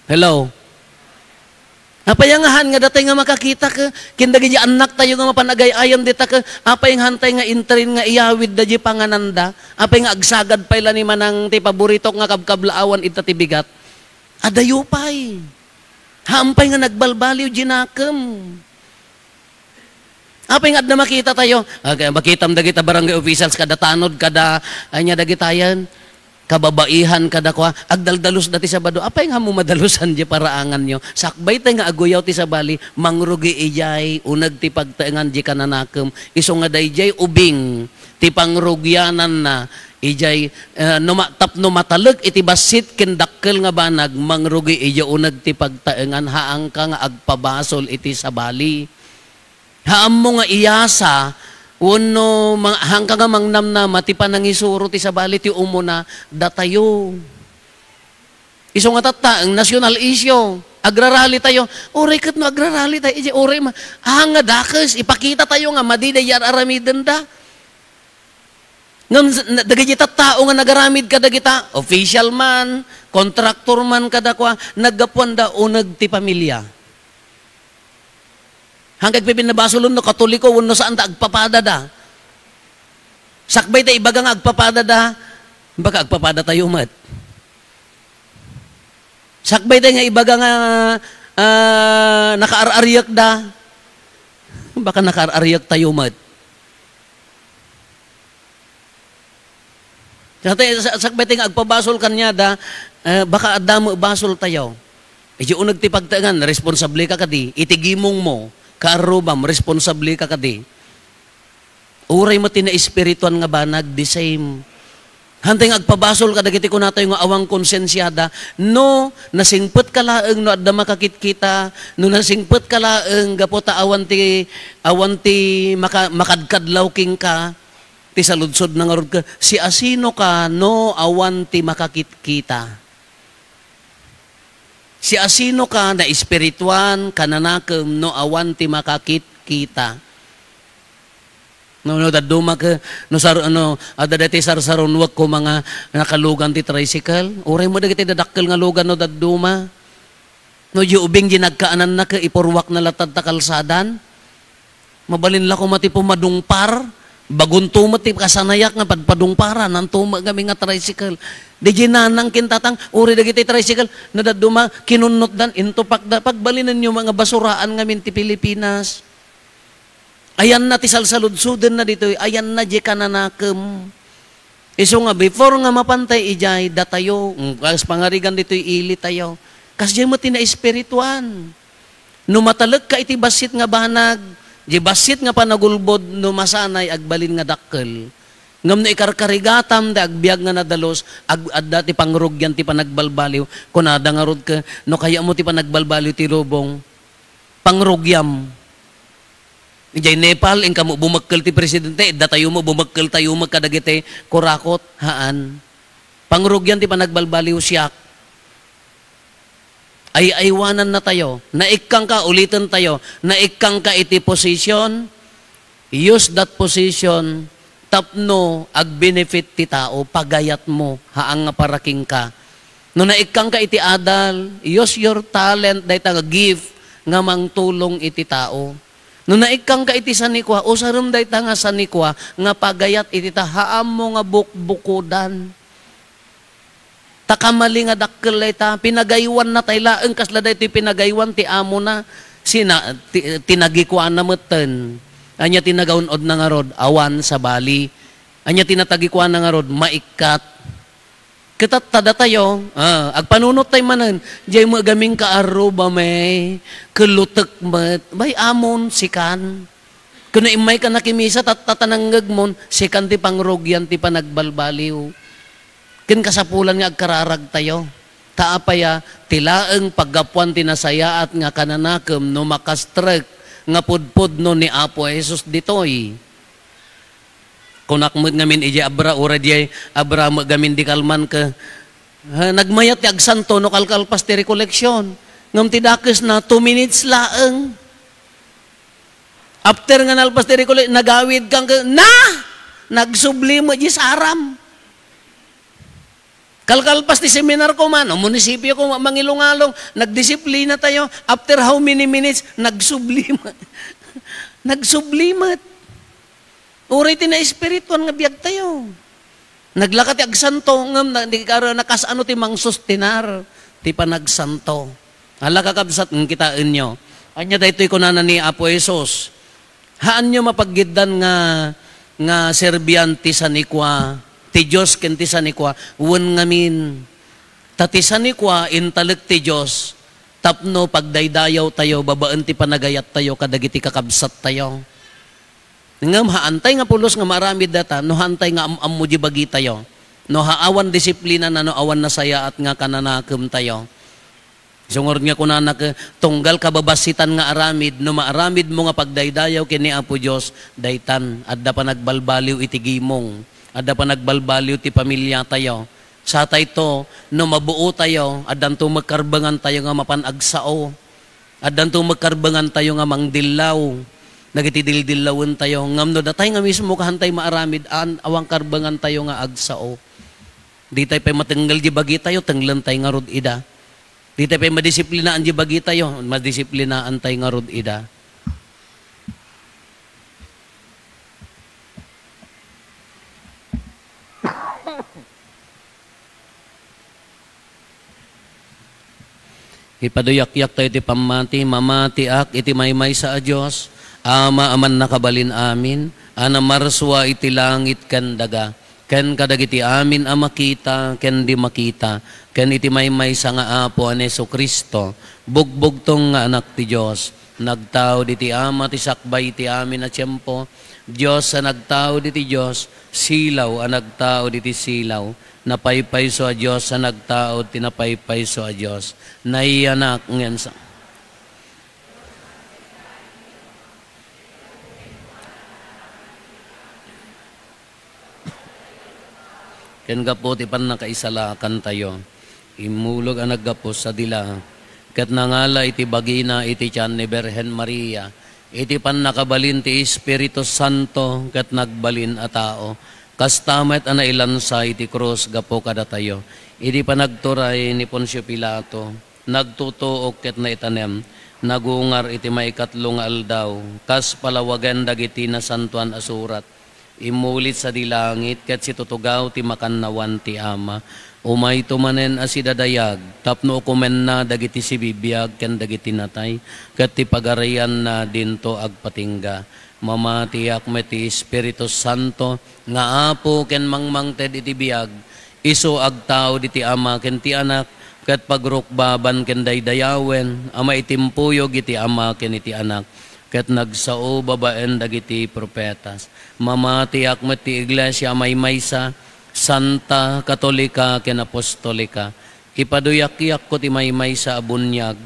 Hello? Apay a nga haan nga datay nga makakita ka, ken dagiti annaktayo nga mapan agay-ayam dita ka, apay nga haantay nga intrain nga iyawidda diay pangananda? Apay nga agsagad pay la ni manang ti paboritok nga kabkablaawan ita ti bigat? Adayo pay. Haan pay nga nagbalbaliw dinakem. Apay nga adda makitatayo? Ah, kaya makitam dagita barangay officials kada tanod, kada, ania dagitayan, kababaihan, kada kua, agdaldalos da ti Sabado. Apay nga ammo madalusan diay paraanganyo? Sakbay tay nga aguyaw ti sabali, mangrugi idiay uneg ti pagtaengan diay kananakem. Isu nga daydiay ubing ti pangrugiananna idiay, eh, no ma-, tapno matalek iti bassit ken dakkel nga banag, mangrugi idiay uneg ti pagtaengan, haanka nga agpabasol iti sabali. Haammo nga iyasa, wenno mang-, haanka nga mangnamnama ti panangisuro ti sabali ti umuna, datayo. Isu nga tattaeng, national issue. Agrarally tayo. Uray ket no agrarally tayo, idiay uray ma-, ah, nga dakes, ipakita tayo nga madi daydiay ar-aramidenda. Ngem s-, na-, dagiti tattao nga nagaramid kadagita, official man, contractor man kadakua, naggapuanda uneg ti pamilya. Haanka agpipinnabasolon no Katoliko wenno saan ta agpapadada. Sakbay ta ibaga nga agpapadada, baka agpapadatayo met. Sakbay ta nga ibaga nga, ah, nakaar-ariekda, baka nakaar-ariektayo met. Sa-, sa-, sakbay ti nga agpabasol kaniada, eh, baka adda met basoltayo. Idiay uneg ti pagtaengan, responsable ka kadi. Iti gimongmo, kaarrubam, responsable ka kadi. Uray met ti naespirituan nga banag, the same. Haantay nga agpabasol kadagiti kunatayo nga awan konsensiada, no nasingpetka laeng no adda makakitkita, no nasingpetka laeng gapu ta awan ti, awan ti maka-, makadkadlaw kenka, Ti saludsodna ngarud ket, siasinoka no awan ti makakitkita? Siasinoka, naespirituan, kananakem no awan ti makakitkita? No, no, dadduma ket, no, sar-, no, adda daytoy sarsarunuek koma nga nakalugan ti tricycle. Uray met dagiti dadakkel nga lugan no dadduma. No, di ubing di nagkaananna ket ipurwakna latta ta kalsadan. Mabalin la koma ti pumadungpar. Bagunto met ti kasanayak nga padpadungparan, nanto met ngamin nga tricycle. Di di nanang ken tatang, uray dagiti tricycle, no dadduma, kinunnotdan, intupakda, pagbalinenyo met nga basuraan ngamin ti Pilipinas. Ayanna ti salsaludsodenna ditoy, ayanna di kananakem. Isu nga, before nga mapantay idiay, datayo, mm, kas pangarigan ditoy ilitayo. Kasdiay met ti naespirituan. No matalekka iti bassit nga banag, di bassit nga panagulbod, no masanay, agbalin nga dakkel. Ngem no ikarkarigatam ti agbiag nga nadalus, ag-, adda ti pangrugian ti panagbalbaliw. Kunada ngarud ket, no kayatmo ti panagbalbaliw ti lubong, pangrugiam. Idiay Nepal, inka met bumekkel ti presidente, datayo met bumekkeltayo met kadagiti kurakot, haan. Pangrugian ti panagbalbaliw siak. Ay-aywanannatayo. Naikkangka, ulitentayo, naikkangka iti position, use that position tapno agbenefit ti tao, pagayatmo, haan nga para kenka. No naikkangka iti adal, use your talent, dayta nga gift nga mangtulong iti tao. No naikkangka iti sanikua, usarem dayta nga sanikua nga pagayat iti ta-, haammo nga bukbukodan. Ta kamali nga dakkel dayta, pinagaywanna tay laeng kasla daytoy pinagaywan ti amona, sina-, ti-, tinagikuana metten. Ania ti nagaun-odna ngarud? Awan sabali. Ania ti natagikuana ngarud? Maikkat. Ket ta datayo, ah, agpanunottay manen, "Diay met gamin kaarrubami, kellutek met." Bay, amon, sikan. Ken no immayka nakimisa, tat-, tatanangngegmon, sikan ti pangrugian ti panagbalbaliw. Ken kasapulan nga agkararagtayo. Ta apay a, ti laeng paggapuan ti nasayaat nga kananakem no makastrek nga pudpudno ni Apo Jesus ditoy. Kunak met ngamin idiay Abra, uray diay Abra met ngamin di kalman ka, ha, nagmayat ti agsanto no kalkalpas ti recollection. Ngem ti dakesna, two minutes laeng. After nga nalpas ti recollection, nagawid kan ka, na! Nagsubli met di saram. Kalkalpas ti seminar ko man, o munisipyo ko man, mangilungalong, nagdisiplina tayo. After how many minutes, nagsubli met. Nagsubli met. Uray ti naespirituan nga biag tayo. Naglaka ti agsanto, ngem na, di ka nakas-ano ti mangsustenar ti panagsanto. Ala, kakabsat, ng kitaenyo. Anya daytoy kunana ni Apo Jesus, haanyo mapaggiddan nga, nga serbian ti sanikua, ti Dios ken ti sanikua, wen ngamin. Ta ti sanikua, intalek ti Dios, tapno pagdaydayaw tayo, babaen ti panagayat tayo, kadagiti kakabsat tayo. Ngem haantay nga pulos nga maaramid data, no haantay nga am-ammo di bagitayo. No ha-, awan disiplina na, no awan nasayaat nga kananakem tayo. Sungod nga kunana ke, tunggal kababassitan nga aramid, no maaramid mo nga pagdaydayaw ken ni Apo Dios, daytan, adda panagbalbaliw iti gimong, adda panagbalbaliw ti pamilya tayo. Satayto, no mabuo tayo, addanto met karbengan tayo nga mapan agsao. Addanto met karbengan tayo nga mangdillaw. Dagiti dildillawen tayo. Ngem no datay nga mismo kaantay maaramid, an-, awan karbengan tayo nga agsao. Ditay pay matenggel di bagitayo, tenglen tay ngarud ida. Ditay pay madisiplinaan di bagitayo, madisiplinaan tay ngarud ida. Ipaduyakyak tayo ti pammati, mamatiak iti maymaysa a Dios, Ama a mannakabalin amin, a namarsua iti langit ken daga, ken kadagiti amin a makita ken di makita, ken iti maymaysa nga Apo a ni Jesu-Cristo, bugbugtong nga Anak ti Dios, nagtaud iti Ama ti sakbay iti amin a tiempo, Dios a nagtaud iti Dios, silaw a nagtaud iti silaw, napaypayso a Dios a nagtaud ti napaypayso a Dios, naiyanak ngem sa-, ken gapu ti pannakaisalakantayo, immulog a naggapu sadi la, ket nangala iti bagina iti tian ni Birhen Maria, iti pannakabalin ti Espiritu Santo ket nagbalin a tao. Kasta met a nailansa iti krus gapu kadatayo. Iti panagturay ni Poncio Pilato, nagtutuok ket naitanem, nagungar iti maikatlo nga aldaw, kas palawagen dagiti Nasantoan a Surat. Immulit sadi langit ket situtugaw ti makannawan ti Ama. Umayto manen a sidadayag tapno ukomenna dagiti sibibiag ken dagiti natay, ket ti pagarianna dinto agpatingga. Mamatiak met ti Espiritu Santo nga Apo ken mangmangted iti biag, isu agtaud iti Ama ken ti Anak, ket pagrukbaban ken daydayawen a maitimpuyog iti Ama ken iti Anak, ket nagsao babaen dagiti profetas. Mamatiak met ti Iglesia a maymaysa, santa, katolika, ken apostolika. Ipaduyakyak ko ti maymaysa a buniag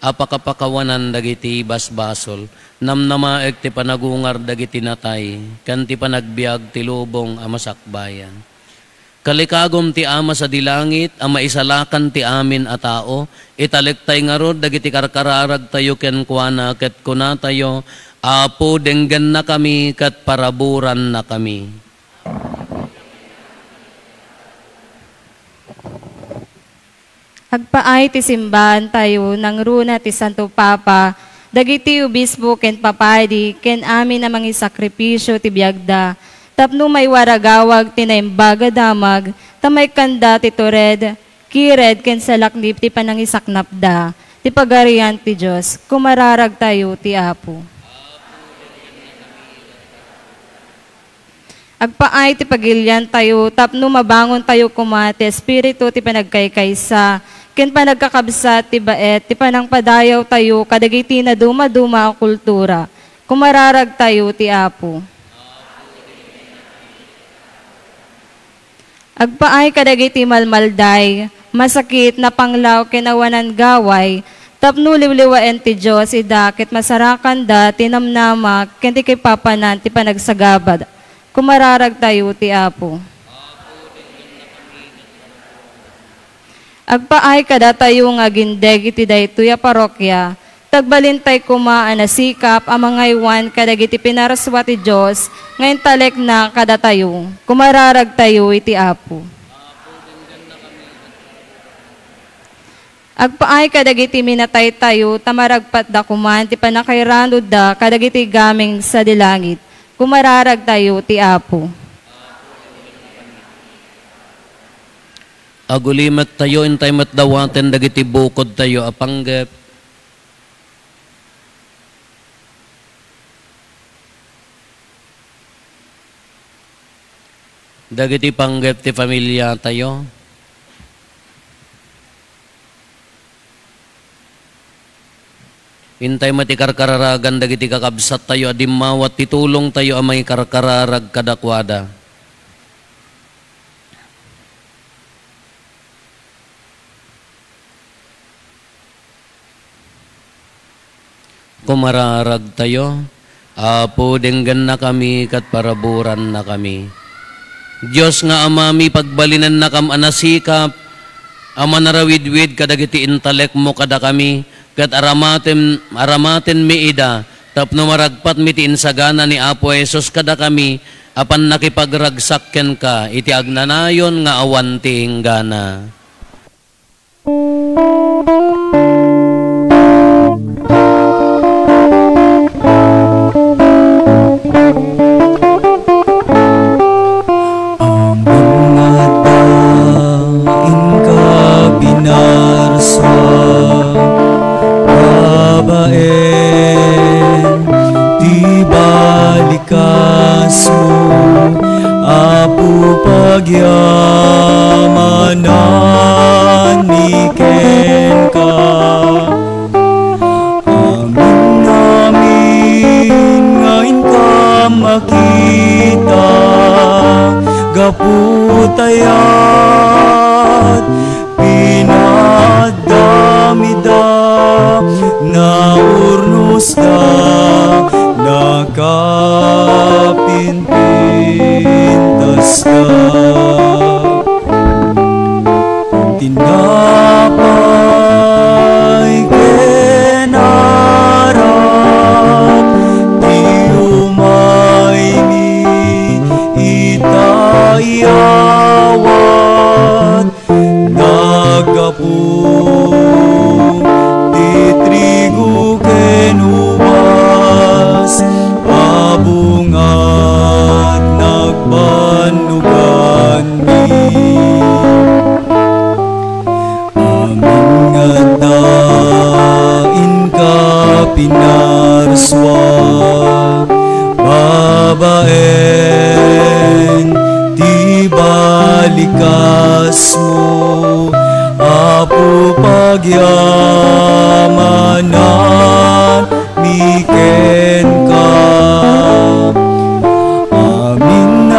a pakapakawanan dagiti basbasol. Namnamaek ti panagungar dagiti natay, ken ti panagbiag ti lubong a masakbayan. Kalikagum ti Ama sadi langit a maisalakan ti amin a tao, italektay ngarud dagiti karkararagtayo kenkuana ket kunatayo, "Apo, denggennakami ket paraburannakami." Agpaay ti simbaantayo nangruna ti Santo Papa, dagiti obispo ken papadi, ken amin a mangisakripisio ti biagda, tapno maiwaragawag ti Naimbag a Damag, ta maikkanda ti tured, kired, ken salaknib ti panangisaknapda, ti Pagarian ti Dios. Kumararagtayo ti Apo. Agpaay ti pagiliantayo tapno mabangontayo koma ti espiritu ti panagkaykaysa ken panagkakabsat ti baet ti panangpadayawtayo kadagiti nadumaduma a kultura. Kumararagtayo ti Apo. Agpaay kadagiti malmalday, masakit, napanglaw, ken awanan gaway, tapno liwliwaen ti Dios ida ket masarakanda ti namnama ken ti kipapanan ti panagsagabada. Kumararagtayo ti Apo. Agpaay kadatayo nga agindeg iti daytoy a parokya, ta agbalintay koma a nasikap a mangaywan kadagiti pinarsua ti Dios nga intalekna kadatayo. Kumararagtayo iti Apo. Agpaay kadagiti minataytayo, ta maragpatda koman ti pannakairanudda kadagiti gameng sadi langit. Kumararagtayo ti Apo. Agulimettayo, intay met dawaten dagiti bukodtayo a panggep. Dagiti panggep ti familiatayo. Intay met ikarkararagan dagiti kakabsattayo a dimmawat ti tulongtayo a mangikarkararag kadakuada. Kumararagtayo. Apo, denggennakami ket paraburannakami. Dios nga Amami, pagbalinennakam a nasikap a manarawidwid kadagiti intalekmo kadakami, ket aramaten-, aramatenmi ida tapno maragpatmi ti insagana ni Apo Jesus kadakami a pannakipagragsak kenka iti agnanayon nga awan ti inggana. Amin nga adda inka pinarsua, babaen ti balik kasmo, Apo, pagyamananmi kenka. Amin-amin nga inka makita, gapu ta iyat pinaaddam ida, naurnosda, nakapinpintasda. Tinapay ken arak ti umaymi ita iyawat, naggapu ti trigo ken ubas a bungat nagbannoganmi. Amin nga adda inka pinarsua, babaen ti balik kasmo, Apo, pagyamanan mi kenka.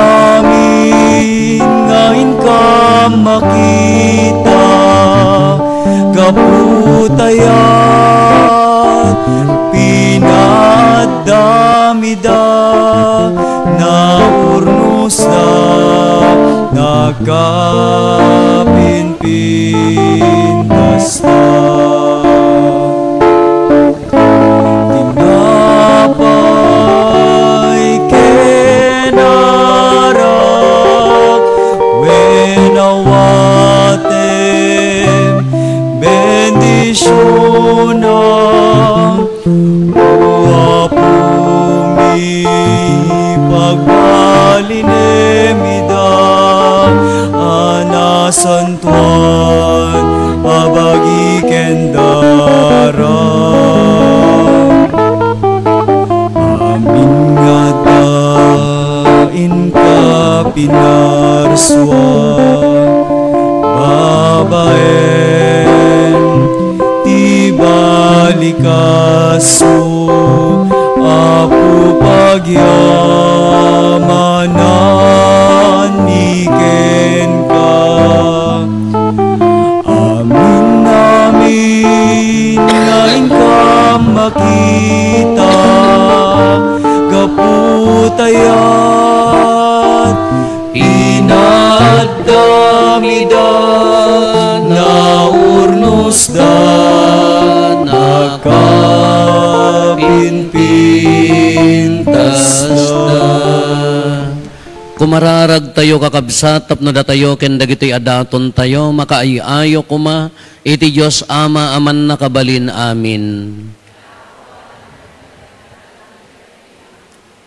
Amin-amin nga inka makita, gapu ta iyat pinaaddam ida, naurnosda, nakapinpintasda. Tinapay ken arak, wen awatem, bendisionam. O Apomi, pagbalinem ida a nasan tuan a bagi ken darak. Amin nga adda inka pinarsua, babaen ti balikasmo, Apo, pagyamanan mi kenka. Amin, amin, nga inkam makita, gapu ta idiay pinaddam ida, naurnosda, nakapinpintasda. Kumararagtayo, kakabsat, tapno datayo ken dagitoy a datontayo, makaay-ayo koma iti Dios Ama a Mannakabalin. Amin.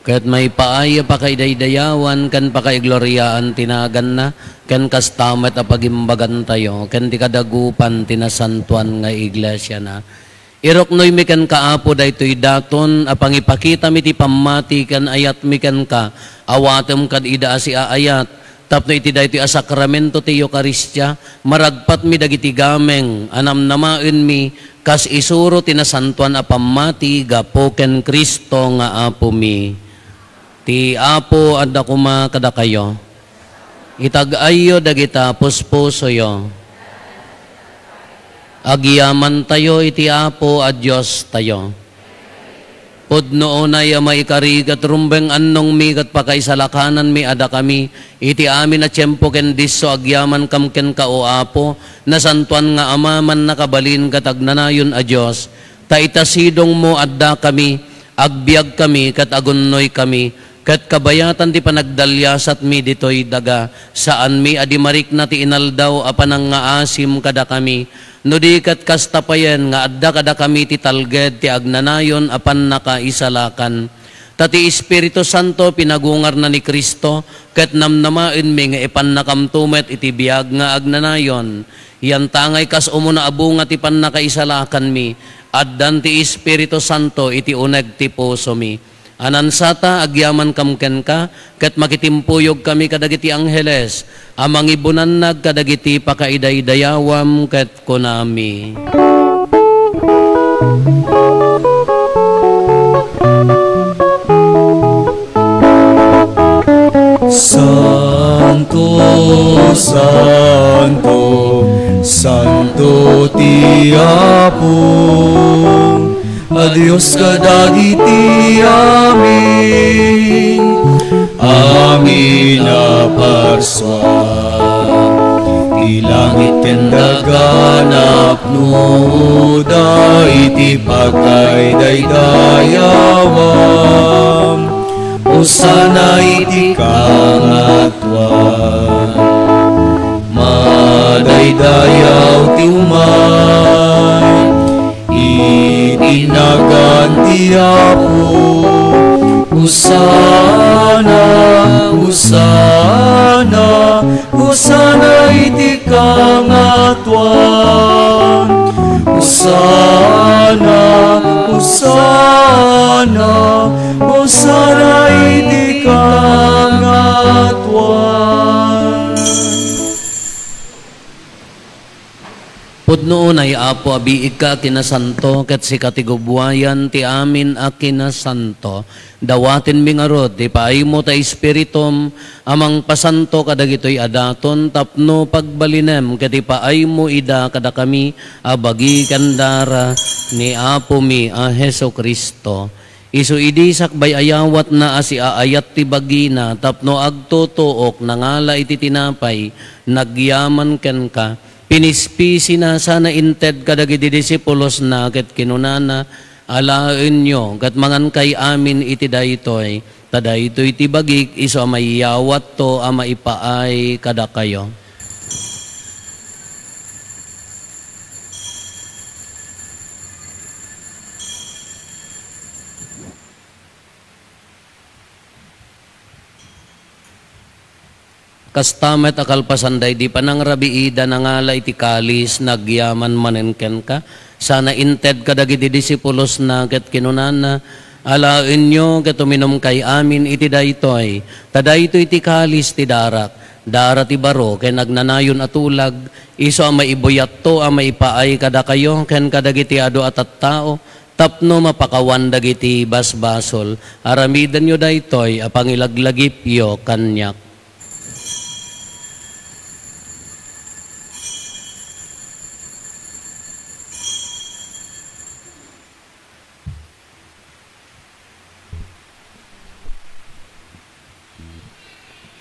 Ket maipaay a pakaidaydayawan ken pakaigloriaan ti naganna, ken kasta met a pagimbagantayo ken ti kadagupan ti nasantoan nga iglesiana. Iruknoymi kenka, Apo, daytoy daton a pangipakitami ti pammati ken ayatmi kenka. Awatem kad ida a siaayat, tapno iti daytoy a sakramento ti Eukaristia, maragpatmi dagiti gameng a namnamaenmi kas isuro ti nasantoan a pammati gapu ken Cristo nga Apomi. Ti Apo adda koma kadakayo. Itag-ayyo dagita puspusoyo. Agyamantayo iti Apo a Diostayo. Pudno unay a maikari ket rumbeng annongmi ket pakaisalakananmi a dakami iti amin a tiempo ken disso agyamankam kenka, O Apo, nasantoan nga Ama, mannakabalin ket agnanayon a Dios. Ta ita sidongmo addakami, agbiagkami ket agunnoykami, ket kabayatan ti panagdaliasatmi ditoy daga, saanmi a di marikna ti inaldaw a panangngaasim kadakami, no di ket kasta payen nga adda kadakami ti talged ti agnanayon a pannakaisalakan. Ta ti Espiritu Santo pinagungarna ni Cristo, ket namnamaenmi nga ipannakamto met iti biag nga agnanayon. Yantangay kas umuna a bunga ti pannakaisalakanmi, addan ti Espiritu Santo iti uneg ti pusomi. Anansata, agyamankam kenka, ket makitimpuyogkami kadagiti angheles a mangibunannag kadagiti pakaidaydayawam, ket kunami: Santo, santo, santo ti Apo a Dios kadagiti amin, amin a parsua. Ti langit ken daga napnoda iti pakaidaydayawam. Hosanna iti kangatoan. Madaydayaw ti umay iti nagan ti Apo. Hosanna, Hosanna, Hosanna iti kangatoan. Hosanna, Hosanna, Hosanna iti kangatoan. Pudno unay, Apo, a biigka a kinasanto, ket sika ti gubbuayan ti amin a kinasanto. Dawatenmi ngarud ti paaymo ta Espiritum a mangpasanto kadagitoy a daton tapno pagbalinem ket ipaaymo ida kadakami a bagi ken dara ni Apomi a Jesu-Cristo. Isu idi sakbay a yawatna a siaayat ti bagina tapno agtutuok, nangala iti tinapay, nagyaman kenka, pinispisina sana inted kadagiti disipulosna ket kinunana, Alaenyo ket mangankay amin iti daytoy, ta daytoy ti bagik isu a maiyawatto a maipaay kadakayo. Kasta met a kalpasan daydi panangrabiida, nangala iti kalis, nagyaman manen kenka, sana inted kadagiti disipulosna ket kinunana, Alaenyo ket uminumkay amin iti daytoy, ta daytoy ti kalis ti darak, dara ti baro ken agnanayon a tulag, isu a maibuyatto a maipaay kadakayo ken kadagiti adu a tattao, tapno mapakawan dagiti basbasol. Aramidenyo daytoy a pangilaglagipyo kaniak.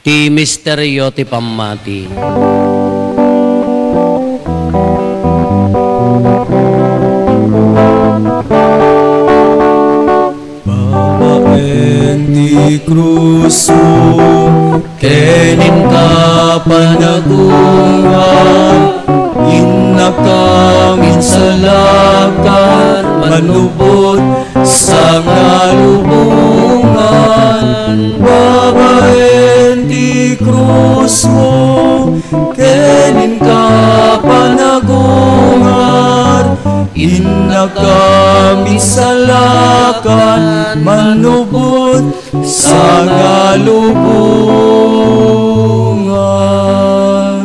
Ti misterio ti pammati. Babaen ti krusmo ken inka panagungar, innaka minsalakan manubot sangalubongan. Babaen ti krusmo ken inka panagungar, innaka minsalakan manubot sangalubongan.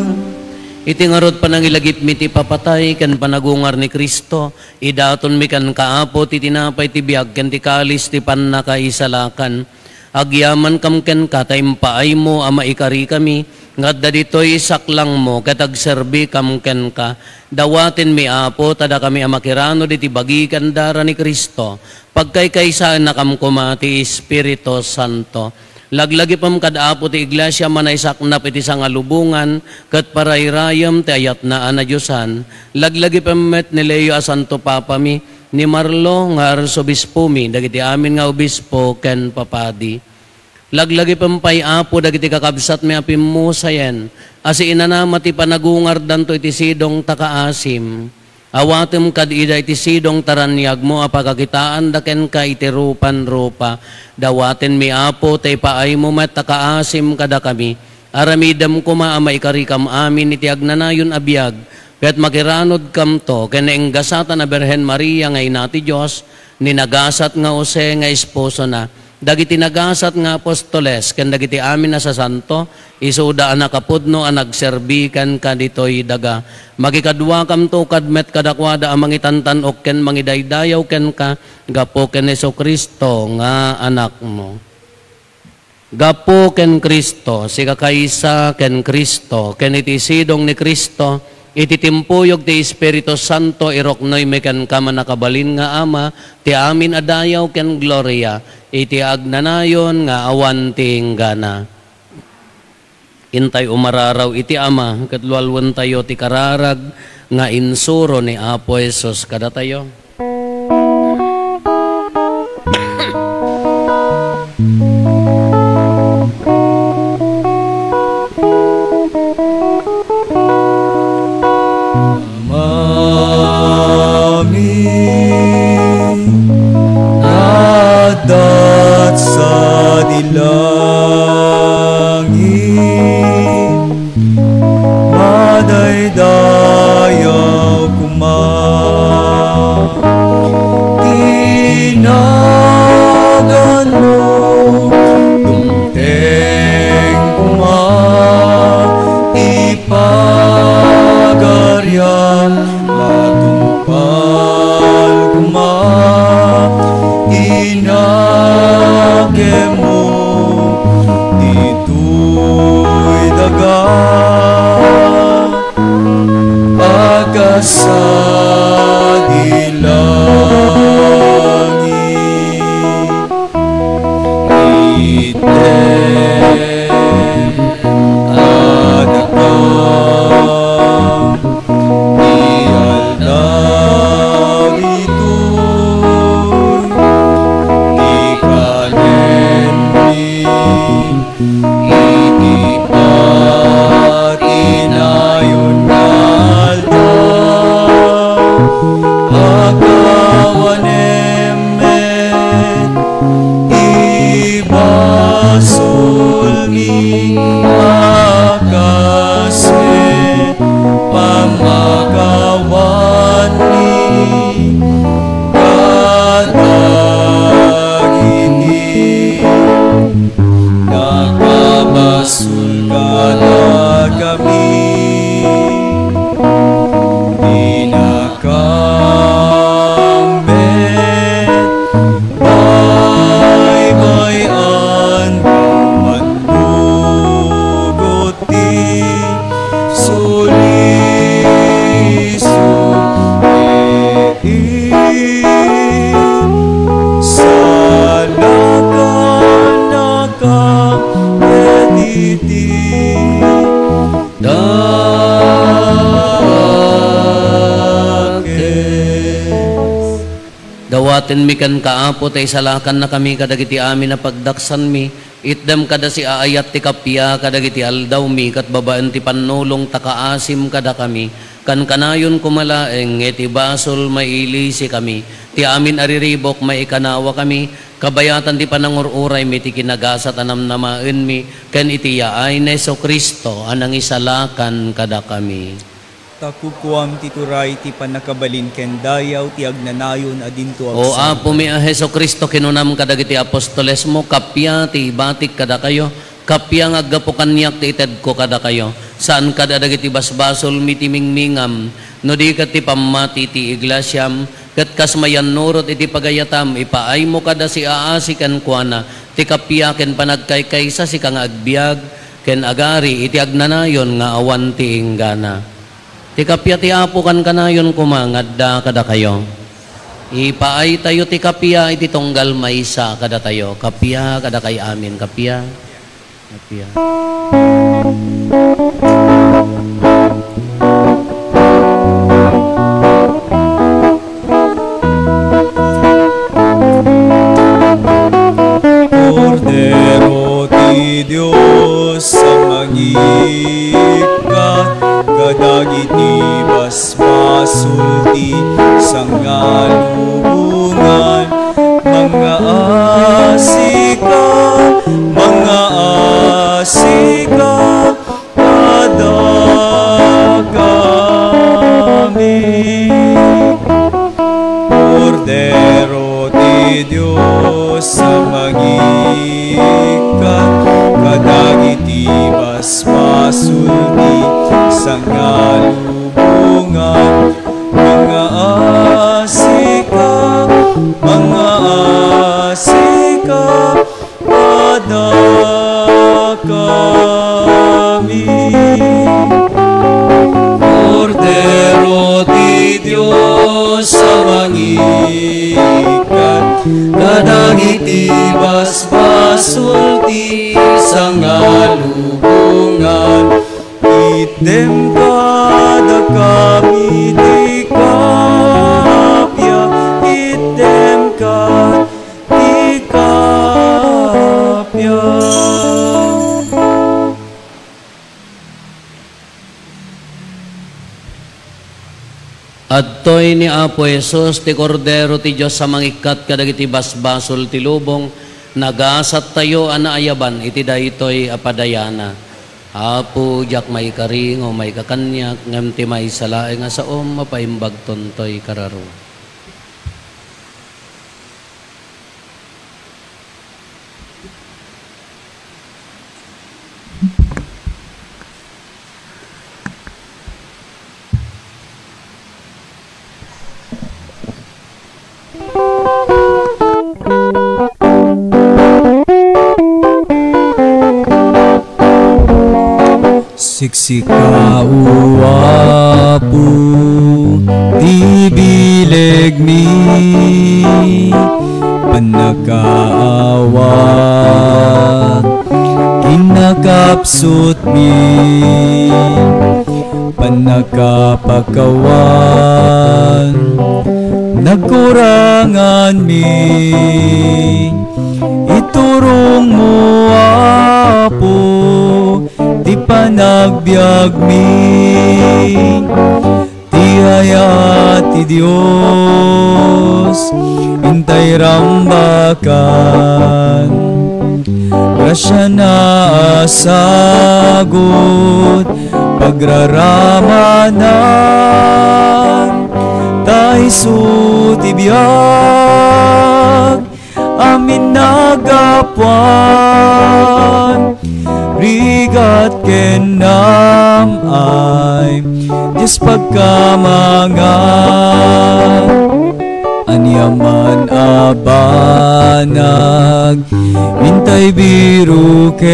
Iti ngarud panangilagipmi ti papatay ken panagungar ni Cristo, idatonmi kenka, Apo, ti tinapay ti biag ken ti kalis ti pannakaisalakan. Agyamankam kenka ta impaaymo a maikarikami nga adda ditoy saklangmo ket agserbikam kenka. Dawatenmi, Apo, ta dakami a makiranud iti bagi ken dara ni Cristo, pagkaykaysaennakam koma ti Espiritu Santo. Laglagipem kad Apo ti Iglesia a manaisaknap iti sangalubongan ket parayrayem ti ayatna a nadiosan. Laglagipem met ni Leo a Santo Papami, ni Marlo nga Arsobispomi, dagiti amin nga obispo ken papadi. Laglagipem pay, Apo, dagiti kakabsatmi a pimmusayen a siinanama ti panagungardanto iti sidong ta kaasim. Awatem kad ida iti sidong ta raniagmo a pakakitaanda kenka iti rupan-rupa. Dawatenmi, Apo, ta ipaaymo met a kaasim kadakami. Aramidem koma a maikarikam amin iti agnanayon a biag, ket makiranudkamto ken nainggasatan a Birhen Maria nga Ina ti Dios, ni nagasat nga Jose nga esposona, dagiti nagasat nga apostoles, ken dagiti amin a sasanto, isuda a nakapudno a nagserbi kenka ditoy daga. Makikaduakamto kad met kadakuada a mangitantan-ok ken mangidaydayaw kenka gapu ken Jesu-Cristo nga Anakmo. Gapu ken Cristo, sikakaysa ken Cristo, ken iti sidong ni Cristo, iti timpuyog ti Espiritu Santo, iruknoymi kenka, mannakabalin nga Ama, ti amin a dayaw ken gloria, iti agnanayon nga awan ti inggana. Intay umararaw iti Ama, ket lualuentayo ti kararag nga insuro ni Apo Jesus kadatayo. Amami, adda sadi langit, madaydayaw koma ti naganmo, dumteng koma ti pagarian, matungpal koma ti nakemmo ditoy daga, a kas di langit. Item a dakam ti aldaw ditoy, ti kanenmi iti patinayon nga aldaw. Atenmi kenka, Apo, ta isalakannakami kadagiti amin a pagdaksanmi. Itdem kada siaayat ti kappia kadagiti aldawmi, ket babaen ti pannulongta, kaasim kadakami. Kankanayon koma laeng nga iti basol, mailisikami. Ti amin a riribuk, maikanawakami. Kabayatan ti panangur-uraymi ti kinagasat a namnamaenmi, ken iti yaay ni Jesu-Cristo a nangisalakan kadakami. Ta kukuam ti turay, ti pannakabalin ken dayaw, ti agnanayon a dinto agsangka. O Apomi a Jesu-Cristo, kinunam kadagiti apostolesmo, kappia ti ibatik kadakayo, kappia nga aggapu kaniak ti itedko kadakayo. Saan kad a dagiti basbasolmi ti mingmingam, no di ket ti pammati ti iglesiam, ket kas mayannurot iti pagayatam, ipaaymo kada siaasi kenkuana ti kappia ken panagkaykaysa, sika nga agbiag ken agari iti agnanayon nga awan ti inggana. Ti kappia ti Apo kankanayon koma nga adda kadakayo. Ipaaytayo ti kappia iti tunggal maysa kadatayo. Kappia kadakay amin. Kappia. Kappia. Kordero ti Dios a mangikkat kadagiti basbasol ti sangalubongan, mangaasika, mangaasika kadakami. Kordero ti Dios a mangikkat kadagiti basbasol ti sangalubongan, mangaasika, mangaasika kadakami. Kordero ti Dios a mangikkat kadagiti basbasol ti sangalubongan, itdem kadakami ti kappia, itdem kad- ti kappia. Adtoy ni Apo Jesus, ti Kordero ti Dios a mangikkat kadagiti basbasol ti lubong. Nagasattayo a naayaban iti daytoy a padayana. Apo, diak maikari nga umayka kaniak, ngem ti maysa laeng a saom, mapaimbagton toy kararua. Siksika, O Apo, ti bilegmi, pannakaawat, kinakapsutmi, pannakapakawan, nagkuranganmi. Iturongmo, Apo, ti panagbiagmi. Ti ayat ti Dios, intay rambakan. Grasiana a sagut, pagraramanan. Ta isu ti biag, amin nagapuan, rigat ken nam-ay, Dios pagkamangan. Aniaman a banag, intay biruken,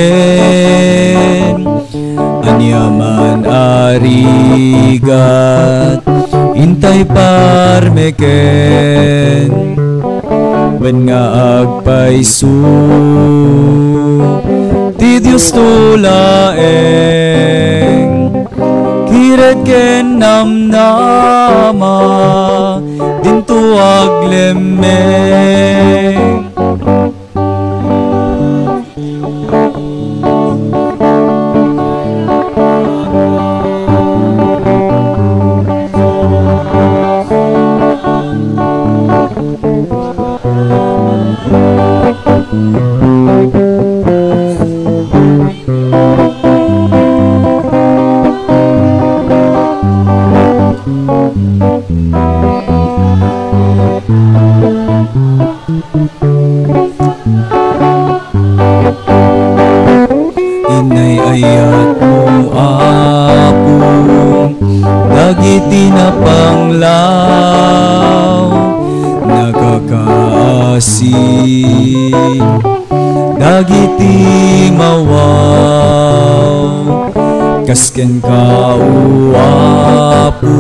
aniaman a rigat, intay parmeken, wen nga agpayso ti Diosto laeng. Kired ken namnama, dinto aglemmeng. Inay-ayatmo, Apo, dagiti napanglaw, nakakaasi dagiti mawaw. Kas kenka, O Apo,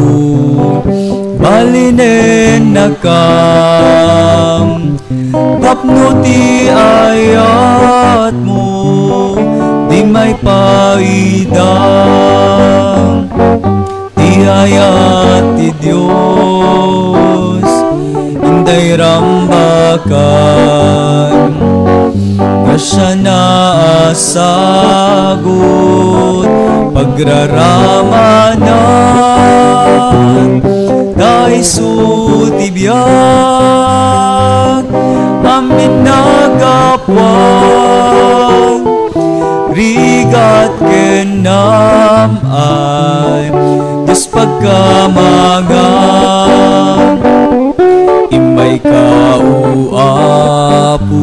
balinennakam. Tapno ti ayatmo, di maipaida. Ti ayat ti Dios, intay rambakan. Grasia na a sagut, pagraramanan. Ta isu ti biag, amin nagapuan. Rigat ken nam-ay, Dios pagkamangan. Immayka, O Apo,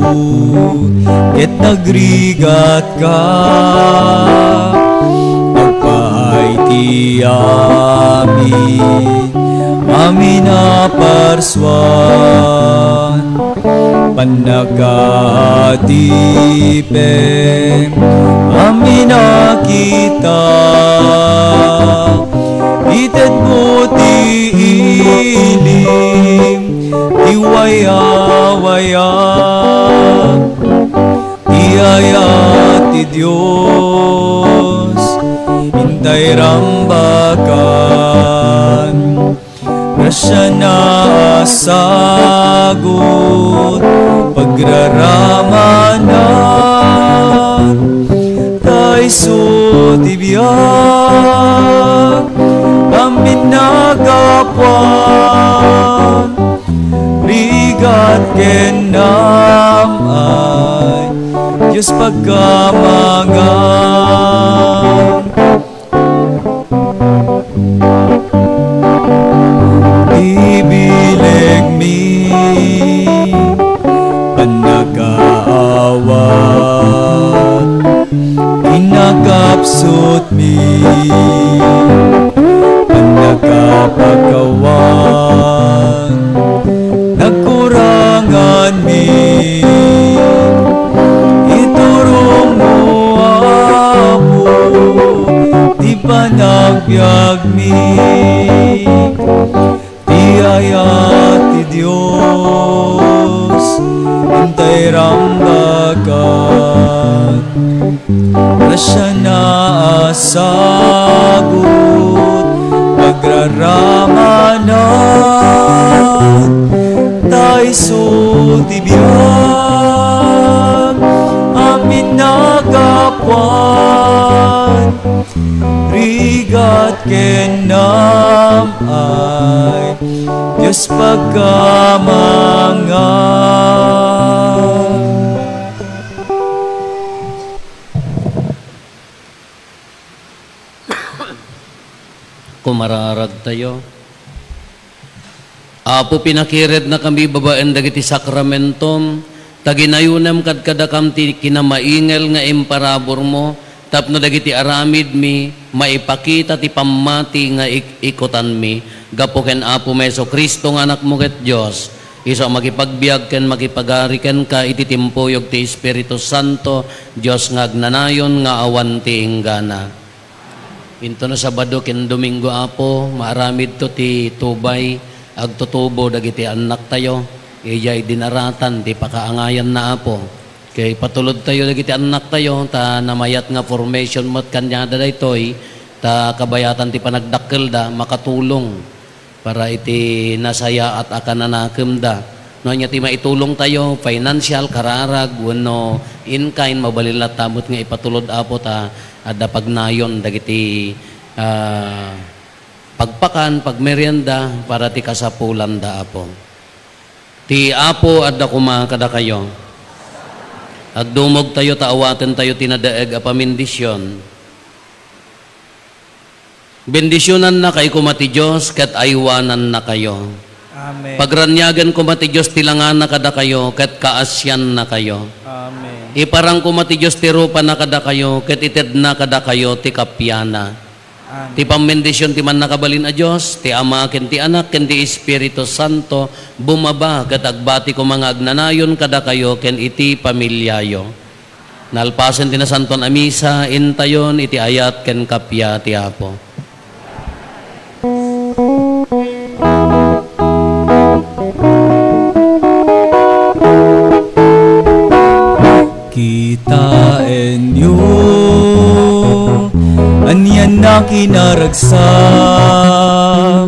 ket nagrigatka. Agpaay ti amin, amin a parsua. Pannakaadipen, amin a kita. Itedmo ti ilim, ti wayawaya. Ti ayat ti Dios, intay rambakan. Grasia na a sagut, pagraramanan. Ta isu ti biag, amin nagapuan. Rigat ken nam-ay, Dios pagkamangan. Ti bilegmi, pannakaawat, kinakapsutmi, pannakapakawan, nagkuranganmi. Iturongmo, Apo, ti panagbiagmi. Ti ayat ti Dios, intay rambakan. Grasia na a sagut, pagraramanan. Ta isu ti biag, amin nagapuan. Rigat ken nam-ay, Dios pagkamangan. Kumararagtayo. Apo, pinakirednakami babaen dagiti sakramentom, ta ginayonem kadkadakam ti kinamaingel nga imparaburmo, tapno dagiti aramidmi maipakita ti pammati nga ik-ikutanmi. Gapu ken Apomi Jesu-Cristo nga Anakmo ket Dios, isu a makipagbiag ken makipagari kenka iti timpuyog ti Espiritu Santo, Dios nga agnanayon nga awan ti inggana. Intono Sabado ken Domingo, Apo, maaramidto ti tubay, agtutubo dagiti annaktayo, idiay dinaratan ti pakaangayanna, Apo. Kay patulodtayo dagiti annaktayo, ta namayat nga formation met kaniada daytoy, ta kabayatan ti panagdakkelda, makatulong. para iti nasayaat a kananakemda. No ania ti maitulongtayo, financial, kararag, wenno in kind, mabalin latta met nga ipatulod, Apo, ta adda pagnayon dagiti, ah, pagpakan, pagmerienda para ti kasapulanda, Apo. Ti Apo adda koma kadakayo. Agdumogtayo ta awatentayo ti nadaeg a pamendisyon. Bendisionannakayo koma ti Dios ket aywanannakayo. Amen. Pagraniagen koma ti Dios ti langana kadakayo ket kaasiannakayo. Amen. Iparang koma ti Dios ti rupana kadakayo ket itedna kadakayo ti kapiana. Amen. Ti pammendision ti Mannakabalin a Dios, ti Ama ken ti Anak ken ti Espiritu Santo, bumaba ket agbati koma nga agnanayon kadakayo ken iti familiayo. Nalpasen ti Nasantoan a Misa, intayon iti ayat ken kappia ti Apo. Kitaenyo, ania nga kinaragsak,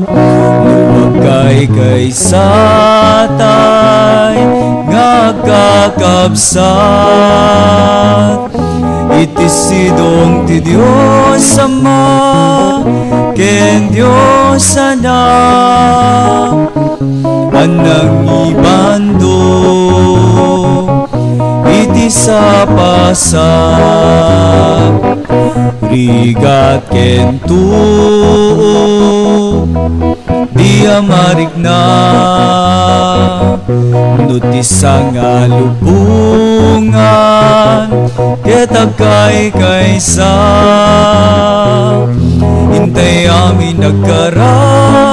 no agkaykaysatay nga agkakabsat iti sidong ti Dios Ama ken Dios Anak a nangibando iti sapasap, rigat ken tuo, di a marikna no ti sangalubongan ket agkaykaysa. Intay amin agkara